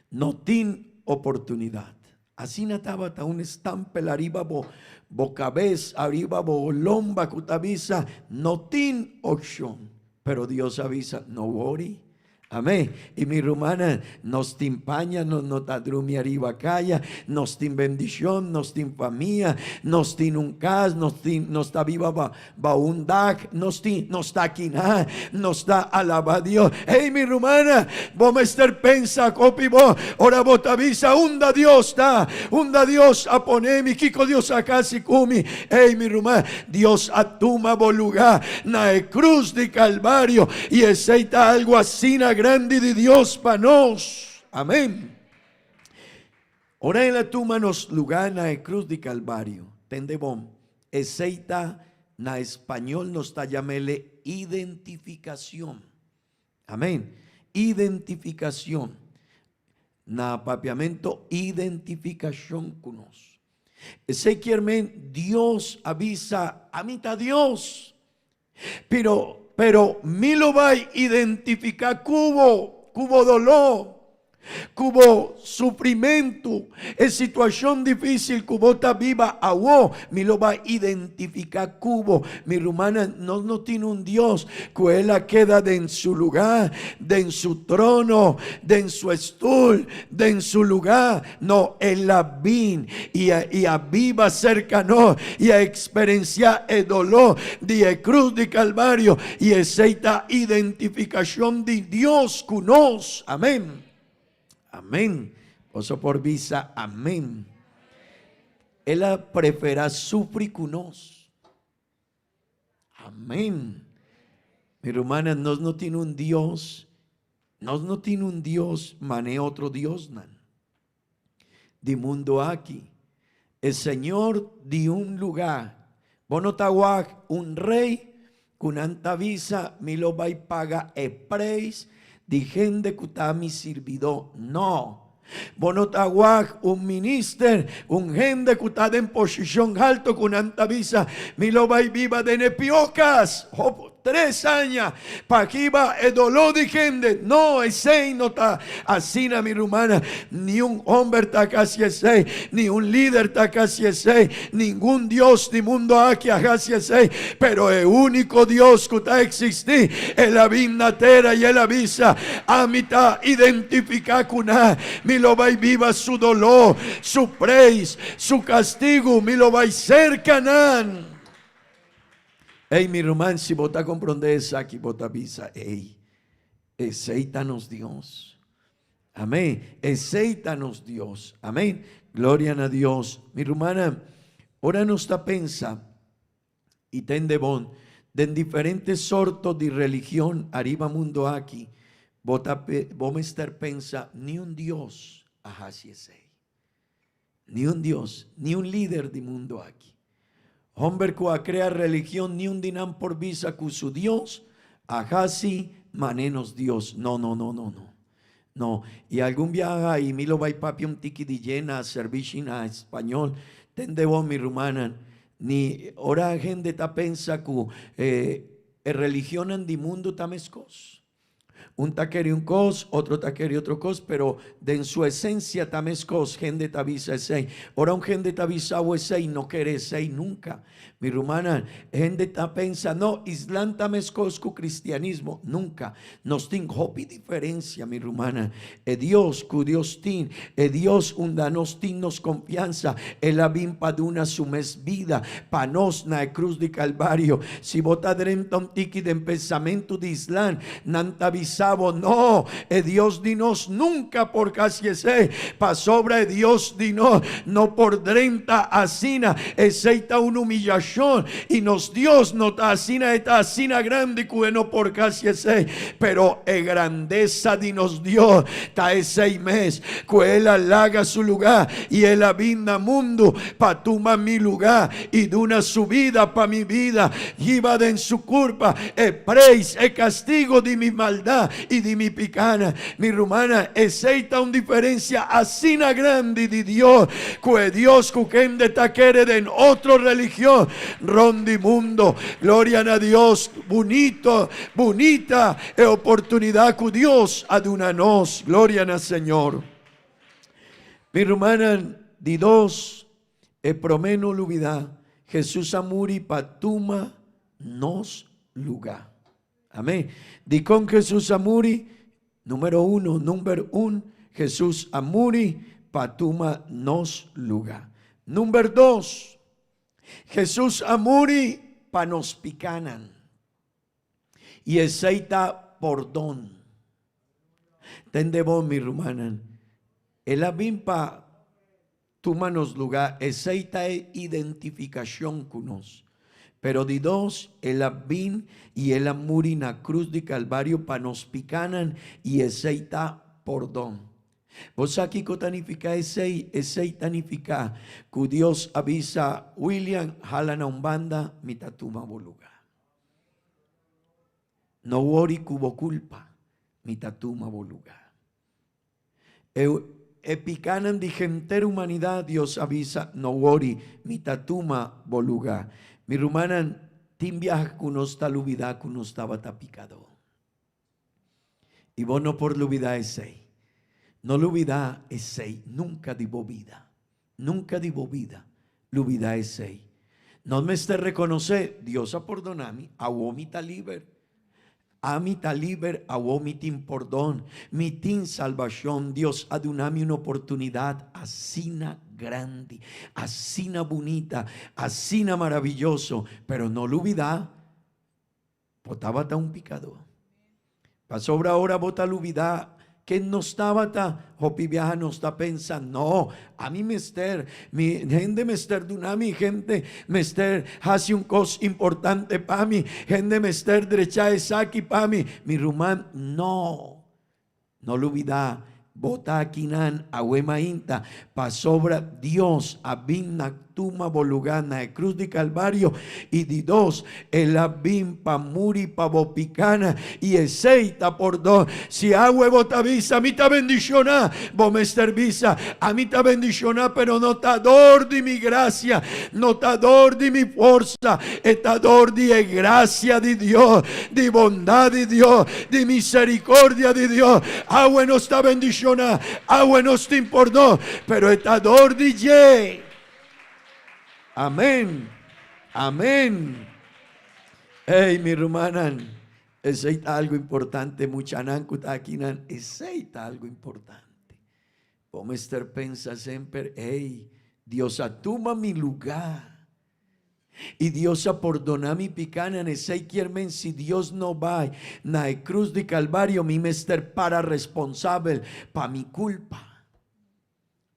No tin oportunidat. Asina tabata un stampel ariba bo bo kabes, ariba bo lomba ku ta bisa, No tin opshon. Pero Dios a bisa, No wori. Amén. Y mi rumannan, nos tin paña, nos no ta drumi ariba caya, nos tin bendicion, nos tin famia, nos tin un cas, nos tin, nos ta biba ba, ba un dak, nos tin, nos ta akiná, nos ta alaba Dios. Hey, mi rumana, bo mester pensa kopi bo, ora bo ta bisa, unda Dios ta? Unda Dios a pone mi? Kiko Dios a hasi ku mi? Hey, mi ruman, Dios a tuma bo lugá na e krus di Kalvario, i esei ta algu asina grandi di Dios pa nos. Amén. Ora el a tuma nos lugá na e krus di Kalvario, tende bon, esei ta, na español nos ta yam'ele identifikashon. Amén. Identifikashon. Na papiamento, identifikashon ku nos. Esei kier men Dios a bisa, Ami ta Dios. Pero, pero mi lo bai identifiká ku bo, ku bo doló, ku bo sufrimentu, e situashon difísil ku bo ta biba awo, mi lo bai identifiká ku bo. Mi rumannan, nos no tin un Dios ku el a keda den su lugá, den su trono, den su estul, den su lugá. No, el a bin i a i a biba serka nos i a eksperensiá e doló di e krus di Kalvario, i esei ta identifikashon di Dios ku nos. Amén. Amén. Boso por bisa amén. El a preferá sufri ku nos. Amén. Mi rumannan, nos no tin un Dios, nos no tin un Dios mane otro diosnan di mundo aki. E Señor di un lugá. Bo no ta wak un rey ku nan ta bisa mi lo bai paga e preis di hende ku ta mi sirbidó. No. Bo no ta wak un minister, un hende ku ta den posishon halto ku nan ta bisa, Mi lo bai biba den e pió kas, hop, tres aña, pa kiba e doló di hende. No, esei no ta asina, mi rumannan. Ni un homber ta hasi esei, ni un lider ta hasi esei, ningun dios di mundo aki a hasi esei, pero e úniko Dios ku ta eksistí, el a bin na tera i el a bisa, Ami ta identifiká ku nan, mi lo bai biba su doló, su preis, su kastigu, mi lo bai serka nan. Ey, mi ruman, si bo ta komprondé esaki, bo ta bisa, Ey, esei ta nos Dios. Amén. Esei ta nos Dios. Amén. Gloria na Dios. Mi rumannan, ora nos ta pensa i tende bon den diferente sorto di religion ariba mundo aki, bo ta bo mester pensa niun Dios a hasi esei. Niun Dios, niun lider di mundo aki. Homber ku a krea religion niun di nan por bisa ku su Dios a hasi mane nos Dios. No, no, no, no, no. No. I algun biaha i mi lo bai papia un tiki di dje na servishi na español. Tende bo mi rumannan, ni ora hende ta pensa ku. E religionnan di mundu ta meskos. Un ta kere un kos, otro ta kere otro kos, pero den su esensia ta meskos. Hende ta bisa esei. Ora un hende ta bisa bo esei, no kere esei nunka. Mi rumannan, hende ta pensa, no, islam ta meskos ku kristianismo. Nunka. Nos tin hopi diferensia, mi rumannan. E Dios ku Dios tin, e Dios unda nos tin nos konfiansa, El a bin pa duna su mes bida pa nos na e krus di Kalvario. Si bo ta drenta un tiki den pensamentu di islam, nan ta bisa bo, No, e Dios di nos nunka por hasi esei, pasobra e Dios di nos no por drenta asina. Esei ta un humillashon, i nos Dios no ta asina, e ta asina grandi ku e no por hasi esei. Pero e grandesa di nos Dios ta esei mes, ku el a laga su lugá i el a bin na mundu pa tuma mi lugá i duna su bida pa mi bida, hiba den su kurpa e preis, e kastigo di mi maldat i di mi pikánan. Mi rumannan, esei ta un diferensia asina grandi di Dios ku e Dios ku hende ta kere den otro religion rònt di mundo. Gloria na Dios! Bunito, bunita e oportunidat ku Dios a duna nos. Gloria na Señor. Mi rumannan, di dos, e promé no lubidá, Hesus a muri pa tuma nos lugá. Amén. Dikon Hesus a muri? Número uno, number un, Hesus a muri pa tuma nos lugá. Number dos, Hesus a muri pa nos pikánan. I esei ta pordon. Tende bon, mi rumannan. El a bin pa tuma nos lugá. Esei ta e identifikashon ku nos. Pero di dos, el a bin i el a muri na krus di Kalvario pa nos pikánan, i esei ta pordon. Bo sa kiko ta nifiká esei? Esei ta nifiká ku Dios a bisa, William, hala na un banda, mi ta tuma bo lugá. No wori ku bo kulpa, mi ta tuma bo lugá. E e pikánan di henter humanidat, Dios a bisa, no wori, mi ta tuma bo lugá. Mi rumannan, tin biaha ku nos ta lubidá ku nos tabata pikadó. I bo no por lubidá esei. No lubidá esei nunka di bo bida. Nunka di bo bida lubidá esei. Nos mester rekonosé, Dios a pordoná mi, awor mi ta liber. Ami ta liber, awor mi tin pordon, mi tin salbashon. Dios a duna mi un oportunidat asina grandi, asina bunita, asina maraviyoso. Pero no lubidá. Bo tabata un pikadó. Pasobra ora bo ta lubidá ken nos tabata, hopi biaha nos ta pensa, No, ami mester, mi hende mester duna mi, hende mester hasi un kos importante pa mi, hende mester drecha esaki pa mi. Mi ruman, no! No lubidá, bo ta akinan awe mainta, pasobra Dios a bin na tuma bo lugá na e krus di Kalvario, i di dos, El a bin pa muri pa bo pikánan, i esei ta pordon. Si awe bo ta bisa, Mi ta bendishoná, bo mester bisa, Ami ta bendishoná, pero no ta dor di mi grasia, no ta dor di mi forsa, e ta dor di e grasia di Dios, di bondat di Dios, di misericordia di Dios. Awe nos ta bendiciona, awe nos tin pordon, pero e ta dor di dje. Amen. Amen. Ey, mi rumannan, esey ta algo importante. Muchanan cu ta akinan, esey ta algo importante. Bo mester pensa semper, ey, Dios a tuma mi lugar. I Dios a pordoná mi pikánan, esei kier men si Dios no bai na e krus di Kalvario mi mester para responsabel pa mi kulpa.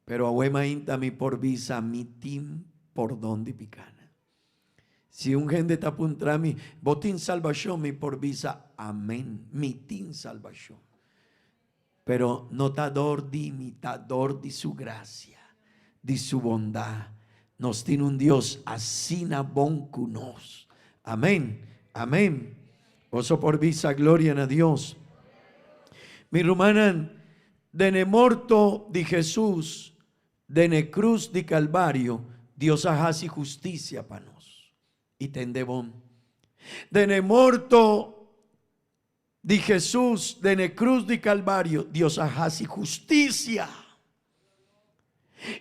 Pero awe mainta mi por bisa mi tin pordon di pikánan. Si un hende ta puntra mi, bo tin salbashon? Mi por bisa, amen, mi tin salbashon. Pero no ta dor di mi, ta dor di su gracia, di su bondad. Nos tin un Dios asina bon cu nos. Amen, amen. Boso por bisa gloria na Dios. Mi rumannan, den e morto di Jesus, den e cruz di Calvario, Dios a haci husticia pa nos. I tende bon. Den e morto di Hesus den e krus di Kalvario, Dios a hasi hustisia.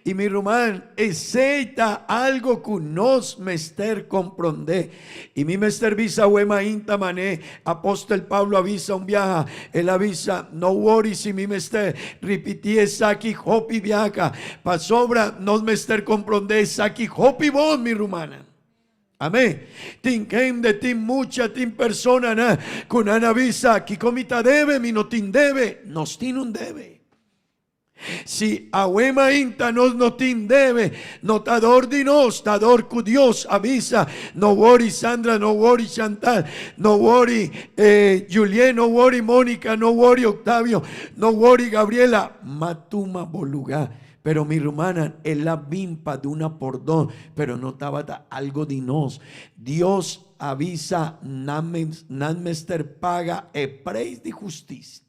I mi ruman, esei ta algo ku nos mester komprondé. I mi mester bisa awe mainta mané Apostel Pablo a bisa un biaha, el a bisa, No wori si mi mester ripití esaki hopi biaha, pasobra nos mester komprondé esaki hopi bon, mi rumannan. Amén. Tin hende, tin mucha, tin personanan ku nan a bisa, Kiko mi ta debe? Mi no tin debe. Nos tin un debe. Si awe mainta nos no tin debe, no ta dor di nos, ta dor ku Dios a bisa, no wori Sandra, no wori Chantal, no wori Julien, no wori Monica, no wori Octavio, no wori Gabriela, ma tuma bo lugá. Pero mi rumannan, el a bin pa duna pordon, pero no tabata algo di nos. Dios a bisa nan nan mester paga e preis di hustisia.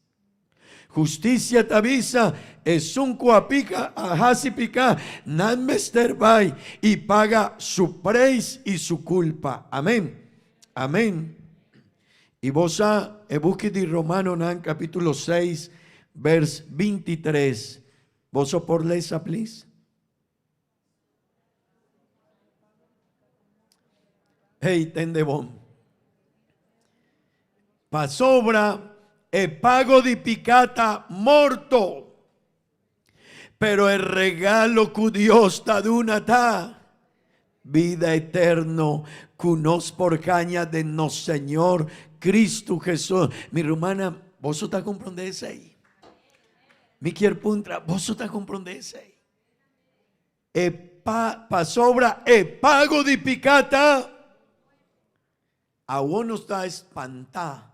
Hustisia ta bisa, Esun ku a pika a hasi piká, nan mester bai i paga su preis i su kulpa. Amen. Amen. I bo sa e buki di Romanonan kapítulo seis bers 23. Boso por lesa, please? Hey, tende bon. Pasobra e pago di piká ta morto, pero e regalo ku Dios ta duna ta bida eterno ku nos por haña den nos Señor Cristo Jesús. Mi rumannan, boso ta komprondé esei? Mi kier puntra, boso ta komprondé esei? E pa pasobra e pago di piká ta Awor nos ta espantá,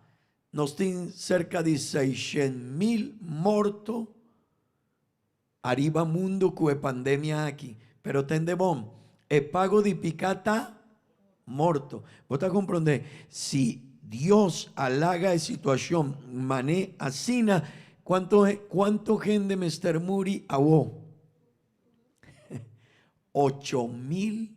nos tin serka di 600,000 morto ariba mundu ku e pandemia aki. Pero tende bon, e pago di piká ta morto. Bo ta komprondé? Si Dios a laga e situashon man'é asina, kuantu kuantu hende mester muri awor? 8000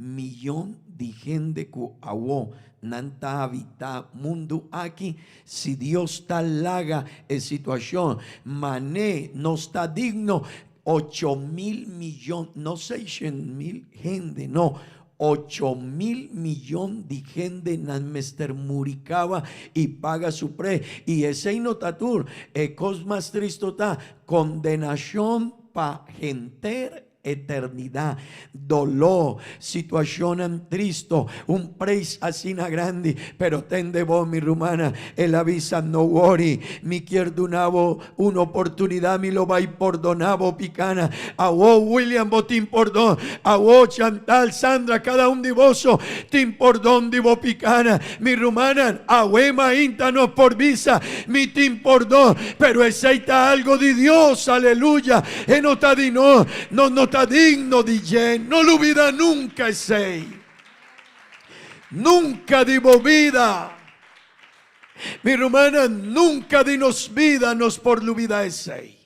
miyon di hende ku awo nan ta habitá mundu aki, si Dios ta laga e situashon man'é nos ta digno, 8000 miyon, no 600,000 hende, no, 8000 miyon di hende nan mester muri kaba i paga su pre. I esei no ta tur, e kos mas tristu ta, kondenashon pa henter eternidad, doló, situacionnan tristo, un preis asina grandi, pero tende bo mi rumana, el a bisa no worry, mi kier duna bo un oportunidad, mi lo bai pordona bo picana, awo William bo tin pordon, awo Chantal, Sandra, cada un di boso tin pordon di bo picana, mi rumanan, awe mainta nos por bisa, mi tin pordon, pero esey ta algo di Dios, aleluya. E no ta di nos, nos no ta digno di dje. No lubida nunca esey. Nunca di bo bida. Mi rumannan, nunca di nos bida nos por lubida esey.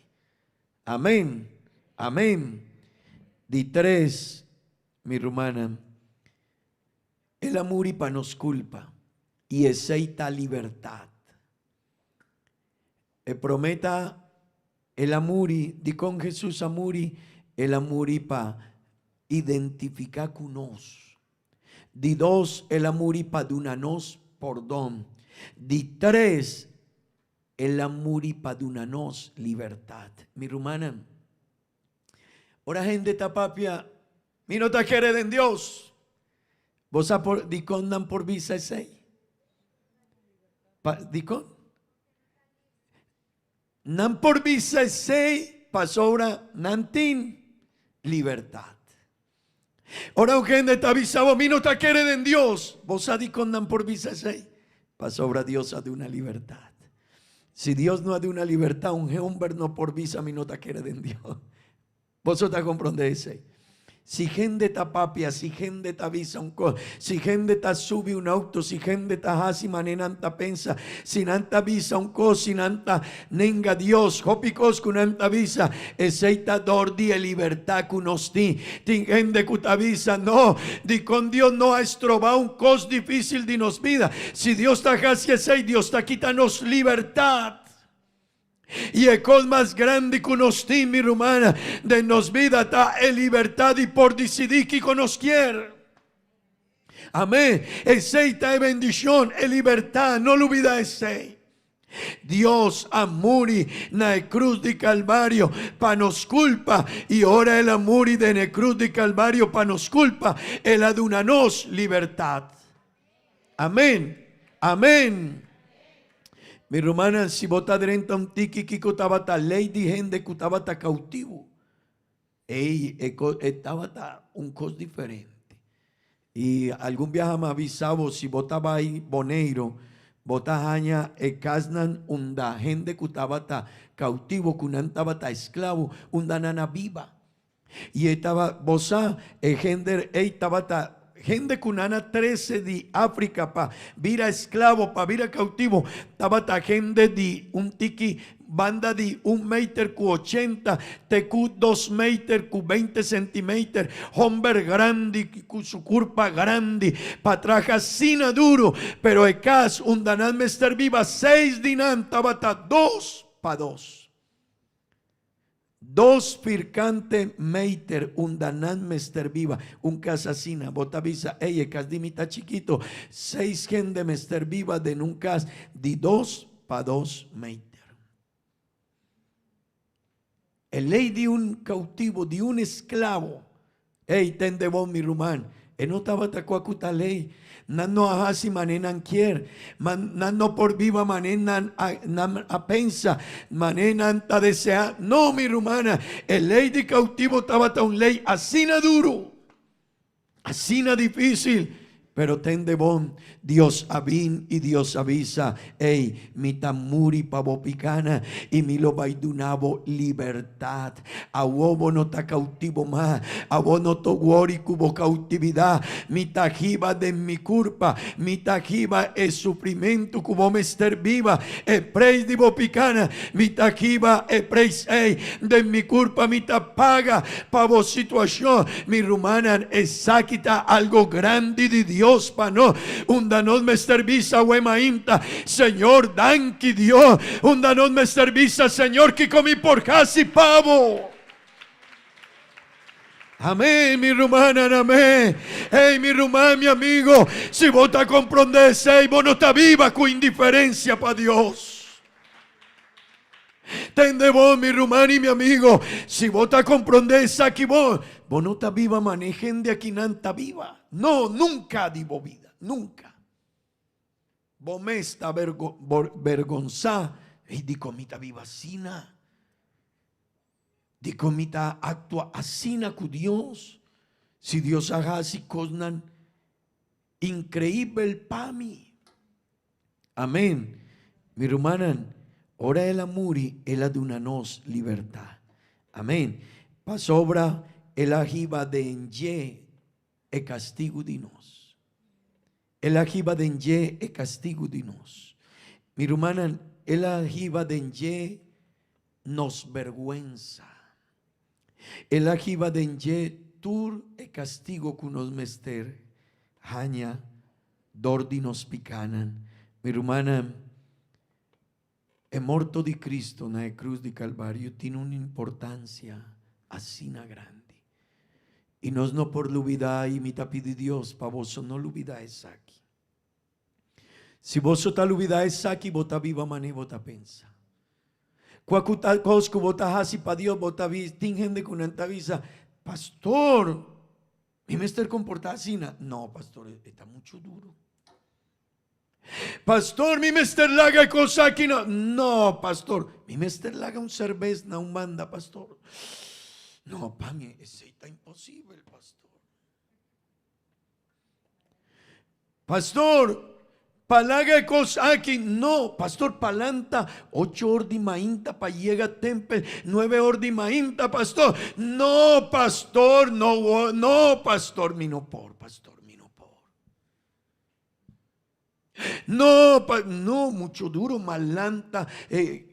Amen. Amen. Di tres, mi rumannan, El a muri pa nos culpa y esey ta libertad. E promé ta, El a muri. Dikon Hesus a muri? El a muri pa identifiká ku nos. Di dos, El a muri pa duna nos pordon. Di tres, El a muri pa duna nos libertat. Mi rumannan, ora hende ta papia, Mi no ta kere den Dios. Bo sa por dikon nan por bisa esei? Pa dikon? Nan por bisa esei pasobra nan tin libertat. Ora un hende ta bisa bo, mi no ta kere den Dios, bo sa dikon nan por bisa esei? Pasobra Dios a duna libertat. Si Dios no a duna libertat, un homber no por bisa mi no ta kere den Dios. Boso ta comprende esei? Si hende ta papia, si hende ta bisa un kos, si hende ta subi un outo, si hende ta hasi manera nan ta pensa, si nan ta bisa un kos, si nan ta nenga Dios, hopi kos ku nan ta bisa, esei ta dor di e libertat ku nos tin. Tin hende ku ta bisa, No, dikon Dios no a estroba un kos difísil di nos bida? Si Dios ta hasi esei, Dios ta kita nos libertat. I e kos mas grandi ku nos tin, mi rumannan, den nos bida ta e libertat di por disidí kiko nos kier. Amén. Esei ta e bendishon, e libertat. No lubida esei. Dios a muri na e krus di Kalvario pa nos kulpa, i ora El a muri den e krus di Kalvario pa nos kulpa, El a duna nos libertat. Amén. Amén. Mi rumannan, si bo ta drenta un tiki kiko tabata ley di hende ku tabata kautivo, ey, e ko, e tabata un kos diferente. I algun biaha mi a bisa bo, si bo ta bai Boneiru, bo ta haña e kasnan unda hende ku tabata kautivo, ku nan tabata esklabo, unda nan a biba. I e taba, bo sa, e hende ei tabata hende ku nan a trese di Afrika pa bira esklabo, pa bira kautivo, tabata hende di un tiki banda di un meter ku ochenta te ku dos meter ku beinti sentimeter, homber grandi ku su kurpa grandi pa traha asina duru, pero e kas unda nan mester biba seis di nan tabata dos pa dos. Dos firkante meter unda nan mester biba. Un kas asina, bo ta bisa, ey, e kas di mi ta chikito. Seis hende mester biba den un kas di dos pa dos meter. E ley di un kautivo, di un esklabo, Ey, tende bon, mi ruman, e no tabata kua ku ta ley. Nan no a hasi mane nan kier, ma nan no por biba mane nan a nan a pensa, mane nan ta desea. No, mi rumana, e ley di kautivo tabata un ley asina duru, asina difisil. Pero tende bon, Dios a bin i Dios a bisa, Ey, mi ta muri pa bo picana i mi lo bai duna bo libertad. Awo bo no ta cautivo mas, awo no ta wori cu bo cautividad. Mi ta hiba den mi curpa, mi ta hiba e sufrimento cu bo mester biba, e preis di bo picana, mi ta hiba e preis ey den mi curpa, mi ta paga Pa bo situashon, mi rumannan, esaki ta algo grandi di Dios pa nos. Unda nos mester bisa awe mainta, Señor, danki Dios. Unda nos mester bisa, Señor, kiko mi por hasi pa bo? Amén, mi rumannan, amén. Ey, mi ruman, mi amigo, si bo ta komprondé esei, bo no ta biba ku indiferensia pa Dios. Tende bo, mi ruman i mi amigo, si bo ta komprondé esaki bo, bo no ta biba manera hende akinan ta biba. No, nunka di bo bida, nunka. Bo mes ta bergonsá, Ey, dikon mi ta biba asina? Dikon mi ta aktua asina ku Dios? Si Dios a hasi kosnan inkreibel pa mi. Amén. Mi rumannan, ora El a muri, El a duna nos libertad. Amén. Pasobra El a hiba den dje e castigu di nos. El a hiba den dje e castigu di nos. Mi rumannan, El a hiba den dje nos berguensa. El a hiba den dje tur e castigo cu nos mester haña dor di nos pikánan. Mi rumannan, e morto di Cristo na e cruz di Calvario tin un importancia asina grandi. I nos no por lubidá i mi ta pidi Dios pa boso no lubidá esaki. Si boso ta lubidá esaki, bo ta biba manera bo ta pensa. Kua ku ta kos ku bo ta hasi pa Dios, bo ta bisa, tin hende ku nan ta bisa, Pastor, Mi mester komportá asina? No, pastor, e ta muchu duru. Pastor, mi mester laga e kos aki no. No, pastor, mi mester laga un serbes na un banda, pastor. No, pa mi esei ta imposibel, pastor. Pastor, Pa laga e kos aki, no, pastor pa lanta ocho or di mainta pa yega tempel nuebe or di mainta pastor, no pastor no no pastor mi no por pastor mi no por. No pa no mucho duro ma lanta e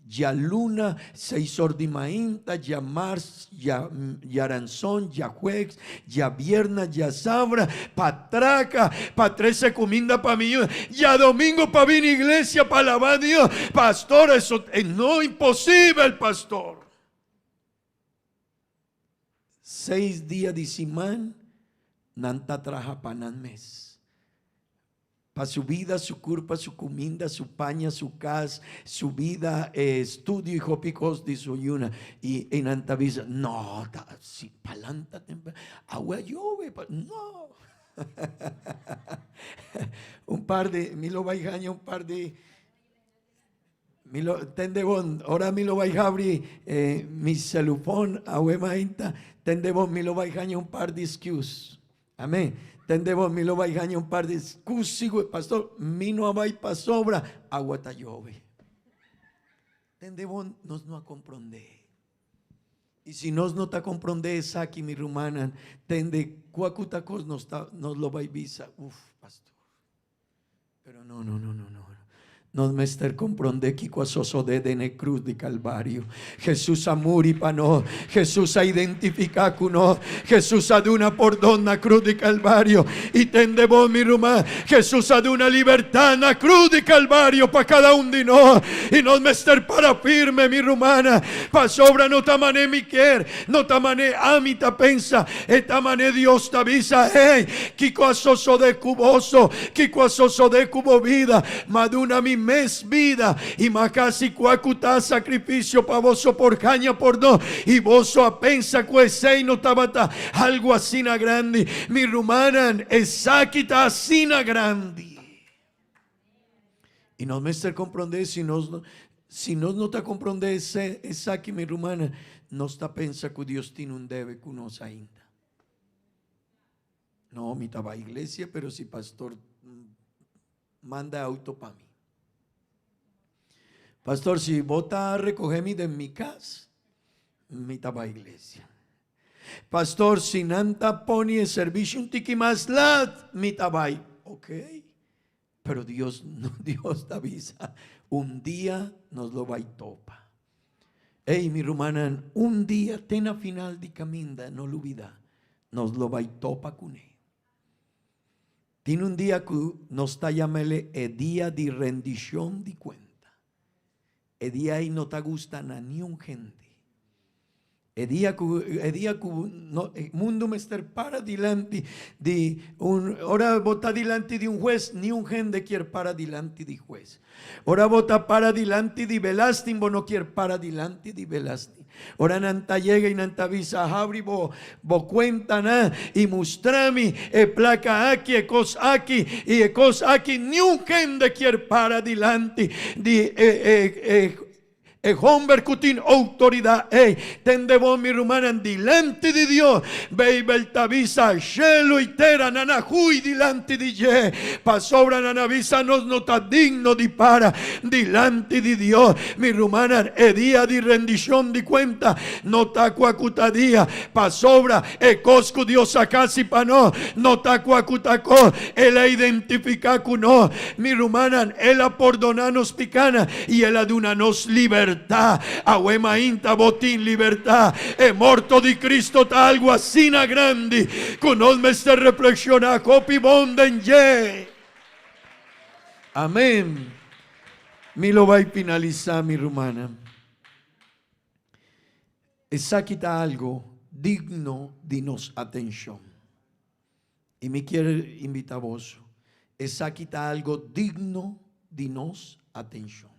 Djaluna, seis or di mainta, djamars, djaranson, djajueves, djabierna, djasabra, pa traca, pa trece cuminda pa mi yu, djadomingo pa bini iglesia pa alaba Dios. Pastor, eso no imposibel, pastor. Seis dia di siman nan ta traha pa nan mes. Pa su bida, su curpa, su cuminda, su paña, su cas, su bida, estudio y hopi cos di su yuna. Y y nan ta bisa, no, ta si palanta temprano, awe a yobe, no. Un par di, mi lo bay haña un par di, mi lo, tende bon, ora mi lo bay habri mi celufon awe mainta, tende bon, mi lo bay haña un par di excuse. Amén. Tende bo, mi lo bai haña un par di cusigu, pastor, mi no a bai pasobra, agua ta yobe. Tende bo, nos no a comprende. Y si nos no ta comprende esaki, mi rumannan, tende cua cu ta cos nos ta, nos lo bai bisa, uf, pastor. Pero no, no, no, no, no. Nos mester komprondé kiko a sosodé den e krus di Kalvario. Hesus a muri pa nos. Hesus a identifiká ku nos. Hesus a duna pordon na krus di Kalvario. I tende bon, mi ruman, Hesus a duna libertat na krus di Kalvario pa kada un di nos. I nos mester para firme, mi rumannan, pasobra no ta manera mi kier, no ta manera ami ta pensa, E ta manera Dios ta bisa, Hey, kiko a sosodé ku boso? Kiko a sosodé ku bo bida? M'a duna mi mes bida, i m'a hasi kua ku ta sakrifisio pa boso por haña pordon, i boso a pensa ku esei no tabata algu asina grandi. Mi rumannan, esaki ta asina grandi. I nos mester komprondé, si nos si nos no ta komprondé ese esaki, mi rumannan, nos ta pensa ku Dios tin un debe ku nos ainda. No, mi ta bai iglesia, pero si pastor manda auto pa mi. Pastor, si bo ta rekohe mi den mi kas, mi ta bai iglesia. Pastor, si nan ta pone e servisio un tiki mas lat, mi ta bai. Ok. Pero Dios no, Dios ta bisa, un dia nos lo bai topa. Ey, mi rumannan, un dia te na final di caminda, no lubida, nos lo bai topa cune. Tin un dia cu nos ta yamele e dia di rendicion di cuenta. E dia ei no ta gusta na niun hende. E dia ku e dia ku no e mundu mester para dilanti di un ora bo ta dilanti di un hues niun hende kier para dilanti di hues. Ora bo ta para dilanti di belasting bo no kier para dilanti di belasting. Ora nan ta yega i nan ta bisa habri bo bo kuentanan i mustra mi e plaka aki e kos aki i e kos aki niun hende kier para dilanti di e e e E homber ku tin outoridat ei, tende bo mi rumannan dilanti di Dios. Beibel ta bisa, Shelu i tera nan a hui dilanti di dje, pasobra nan a bisa nos no ta digno di para dilanti di Dios. Mi rumannan, e dia di rendishon di kuenta no ta kua ku ta dia, pasobra e kos ku Dios a hasi pa nos no ta kua ku ta kos. El a identifiká ku nos. Mi rumannan, el a pordoná nos pikánan I el a duna nos libertá. Awe mainta bo tin libertá. E morto di Cristo ta algu asina grandi ku nos mester reflekshoná hopi bon den dje. Amén. Mi lo bai finalisá, mi rumannan. Esaki ta algu digno di nos atenshon. I mi kier invitá boso, esaki ta algo digno di nos atenshon.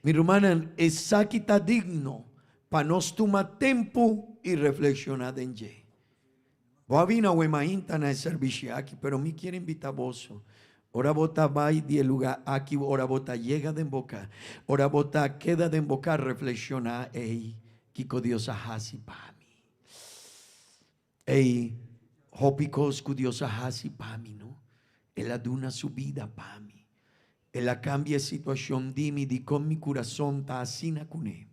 Mi rumannan, esaki ta digno pa nos tuma tempu i reflekshoná den dje. Bo a bini awe mainta na e servisio aki, pero mi kier invitá boso, ora bo ta bai di e lugá aki, ora bo ta yega den bo ka, ora bo ta keda den bo ka, reflekshoná, Ey, kiko Dios a hasi pa mi? Ey, hopi kos ku Dios a hasi pa mi, no? El a duna su bida pa mi. El a kambia e situashon di mi dikon mi kurason ta asina kuné.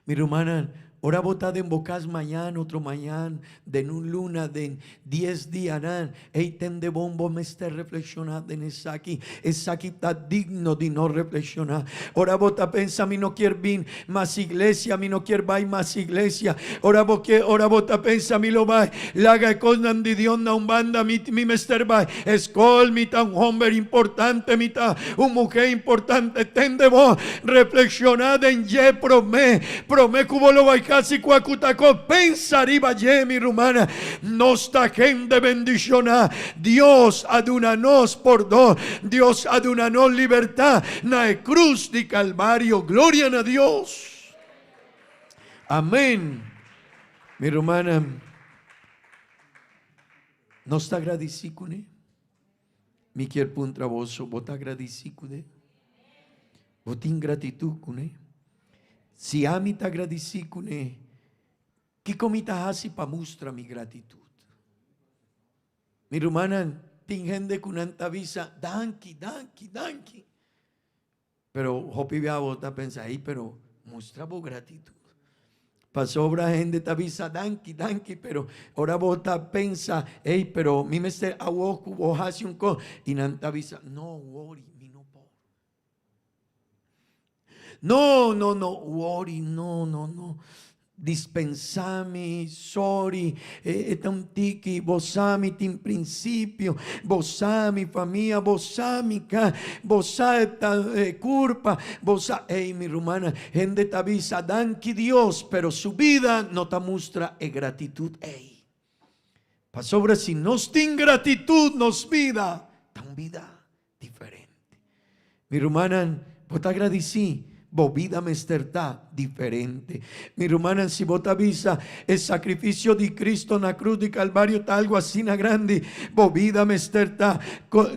Mi rumannan, ora bo ta den bo kas mañan, otro mañan, den un luna, den dies dianan, ey tende bon bo mester reflekshoná den esaki. Esaki ta digno di no reflekshoná. Ora bo ta pensa mi no kier bin mas iglesia, mi no kier bai mas iglesia. Ora bo ke, ora bo ta pensa mi lo bai laga e kosnan di Dios na un banda, mi mi mester bai eskol, mi ta un homber importante, mi ta un muhé importante. Tende bo reflekshoná den dje promé, promé ku bo lo bai hasi kua ku ta ko. Pensa riba dje, mi rumana. Nos ta hende bendishoná. Dios a duna nos pordon, Dios a duna nos libertad na e cruz di Calvario. Gloria na Dios. Amén. Mi rumannan, nos ta agradeci cune? Mi kier puntra boso, bo ta agradeci cune? Bo tin gratitud cune? Si ami ta agradeci cune, Kiko mi ta hasi pa mustra mi gratitut? Mi rumannan, tin hende ku nan ta bisa, Danki, danki, danki. Pero hopi bia bo ta pensa, Ey, pero mustra bo gratitut. Pasobra hende ta bisa, Danki, danki, pero ora bo ta pensa, Ey, pero mi mester awor ku bo hasi un kos, i nan ta bisa, No wori, mi no por. No, no, no, worry, no, no, no. Dispensa mi, sorry, e ta un tiki, bo sa mi tin principio, bo sa mi famia, bo sa mi ka, bo sa e ta e curpa, bo sa, ey mi rumana, hende ta bisa danki Dios, pero su bida no ta mustra e gratitud ey. Pasobra si nos tin gratitud nos bida ta un bida diferente. Mi rumannan, bo ta gradisí? Bo bida mester ta diferente. Mi rumannan, si bo ta bisa e sakrifisio di Kristo na krus di Kalvario ta algu asina grandi, bo bida mester ta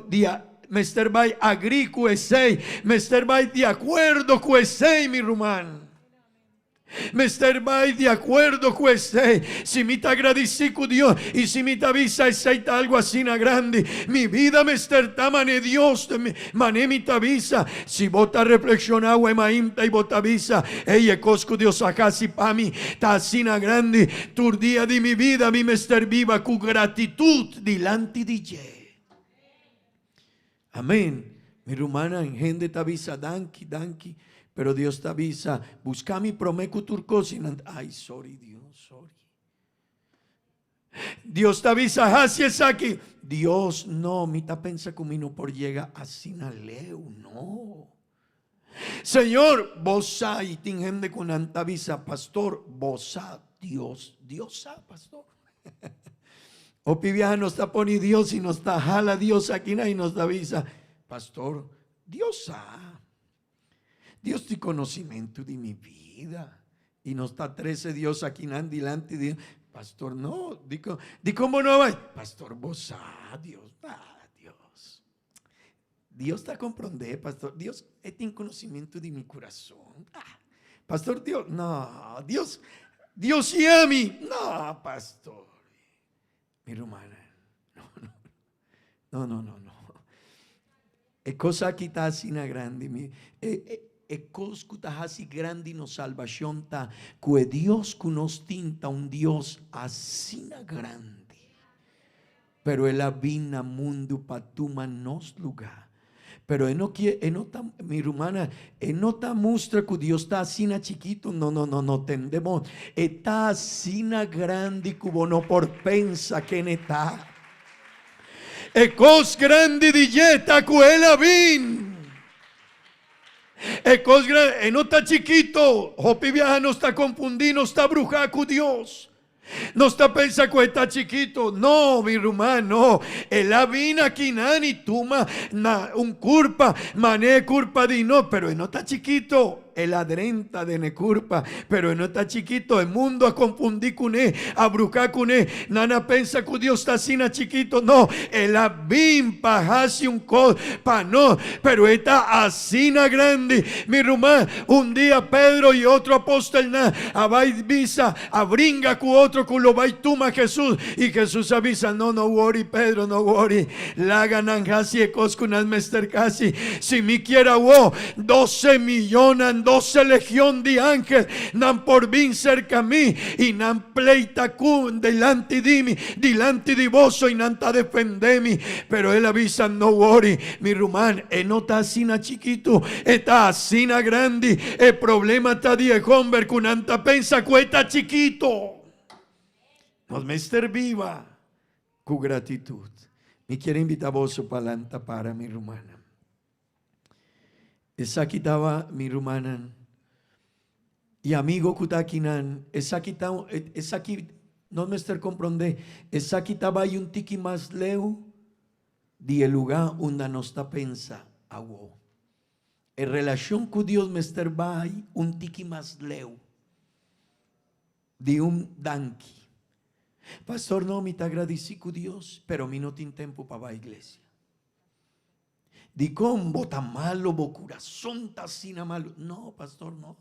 di mester bai agrí ku esei, mester bai di akuerdo ku esei, mi ruman. Mester bai di akuerdo ku esei. Si mi ta gradisí ku Dios i si mi ta bisa esei ta algu asina grandi, mi bida mester ta man'é Dios man'é mi ta bisa. Si bo ta reflekshoná awe mainta i bo ta bisa, Ey, e kos ku Dios a hasi pa mi ta asina grandi, tur dia di mi bida mi mester biba ku gratitut dilanti di dje. Amen. Mi rumannan, hende ta bisa danki, danki, pero Dios ta bisa, busca mi prome cu tur cos y nan ta, ay, sorry Dios, sorry. Dios ta bisa, haci esaki. Dios, no, mi ta pensa cu mi no por yega asina leu, no. Señor, bo sa, y tin hende cu nan ta bisa, pastor, bo sa, Dios, Dios sa, pastor. Hopi biaha nos ta pone Dios y nos ta hala Dios akinan y nos ta bisa, pastor, Dios sa. Dios tin conocimento di mi vida. Y nos ta trece Dios akinan dilanti di pastor, no, di, di como no bay? Pastor, bo sa, Dios, ah, Dios. Dios ta comprende, pastor. Dios e tin conocimiento di mi corazón. Ah, pastor, Dios, no, Dios, Dios y a mi. No, pastor. Mi rumana, no, no, no, no, no, no. E cos aki ta asina grandi. Mi, e, e, e cos cu ta hasi grandi nos salvacion ta cu e Dios cu nos tin ta un Dios asina grandi. Pero el a bin na mundu pa tuma nos lugá. Pero e no kier, e no ta, mi rumana, e no ta mustra ku Dios ta asina chikitu. No, no, no, no, tende bon. E ta asina grandi ku bo no por pensa ken e ta. E kos grandi di dje ta ku el a bin. E kos grandi, e no ta chikito. Hopi biaha nos ta konfundí, nos ta bruhá ku Dios. Nos ta pensa ku e ta chikito. No, mi ruman, no. El a bin akinan i tuma na un kurpa, man'é kurpa di no, pero e no ta chikito. El a drenta den e kurpa, pero e no ta chikito. E mundu a konfundí kuné, a bruká kuné. Nan a pensa ku Dios ta asina chikito. No, el a bin pa hasi un kos pa nos, pero e ta asina grandi. Mi ruman, un dia Pedro i otro apostelnan a bai bisa, a bringa ku otro ku lo bai tuma Hesus. I Hesus a bisa, No, no wori, Pedro, no wori. Laga nan hasi e kos ku nan mester hasi. Si mi kier awo, dose miyonan, dose legion di angel nan por bin serka mi i nan pleita ku dilanti di mi, dilanti di boso i nan ta defende mi. Pero el a bisa, No wori, mi ruman, e no ta asina chikitu, e ta asina grandi. E problema ta di e homber ku nan ta pensa ku e ta chikito. Nos mester biba Ku gratitut, mi kier invita boso pa lanta para, mi rumannan. Esaki tawa, mi rumannan i amigo ku ta akinan, esaki ta, esaki, nos mester komprondé, esaki ta bai un tiki mas leu di e lugá unda nos ta pensa awo. E relashon ku Dios mester bai un tiki mas leu di un danki. Pastor no, mi ta gradisí ku Dios, pero mi no tin tempu pa bai iglesia. Dikon bo ta malo, bo kurason ta asina malo? No, pastor, no.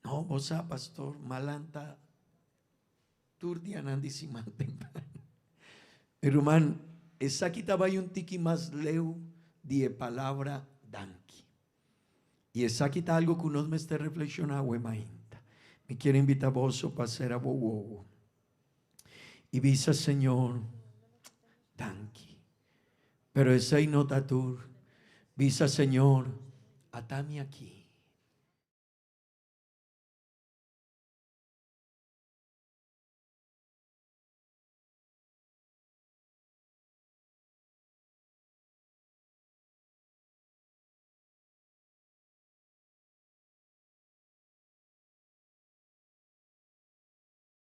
No, bo sa, pastor, malanta tur dianan di siman temprano. Mi ruman, esaki ta bai un tiki mas leu di e palabra danki. I esaki ta algo ku nos mester reflekshoná awe mainta. Mi kier invitá boso pa sera bo wowo i bisa, Señor, danki. Pero esei no ta tur. Bisa, Señor, ata mi aki.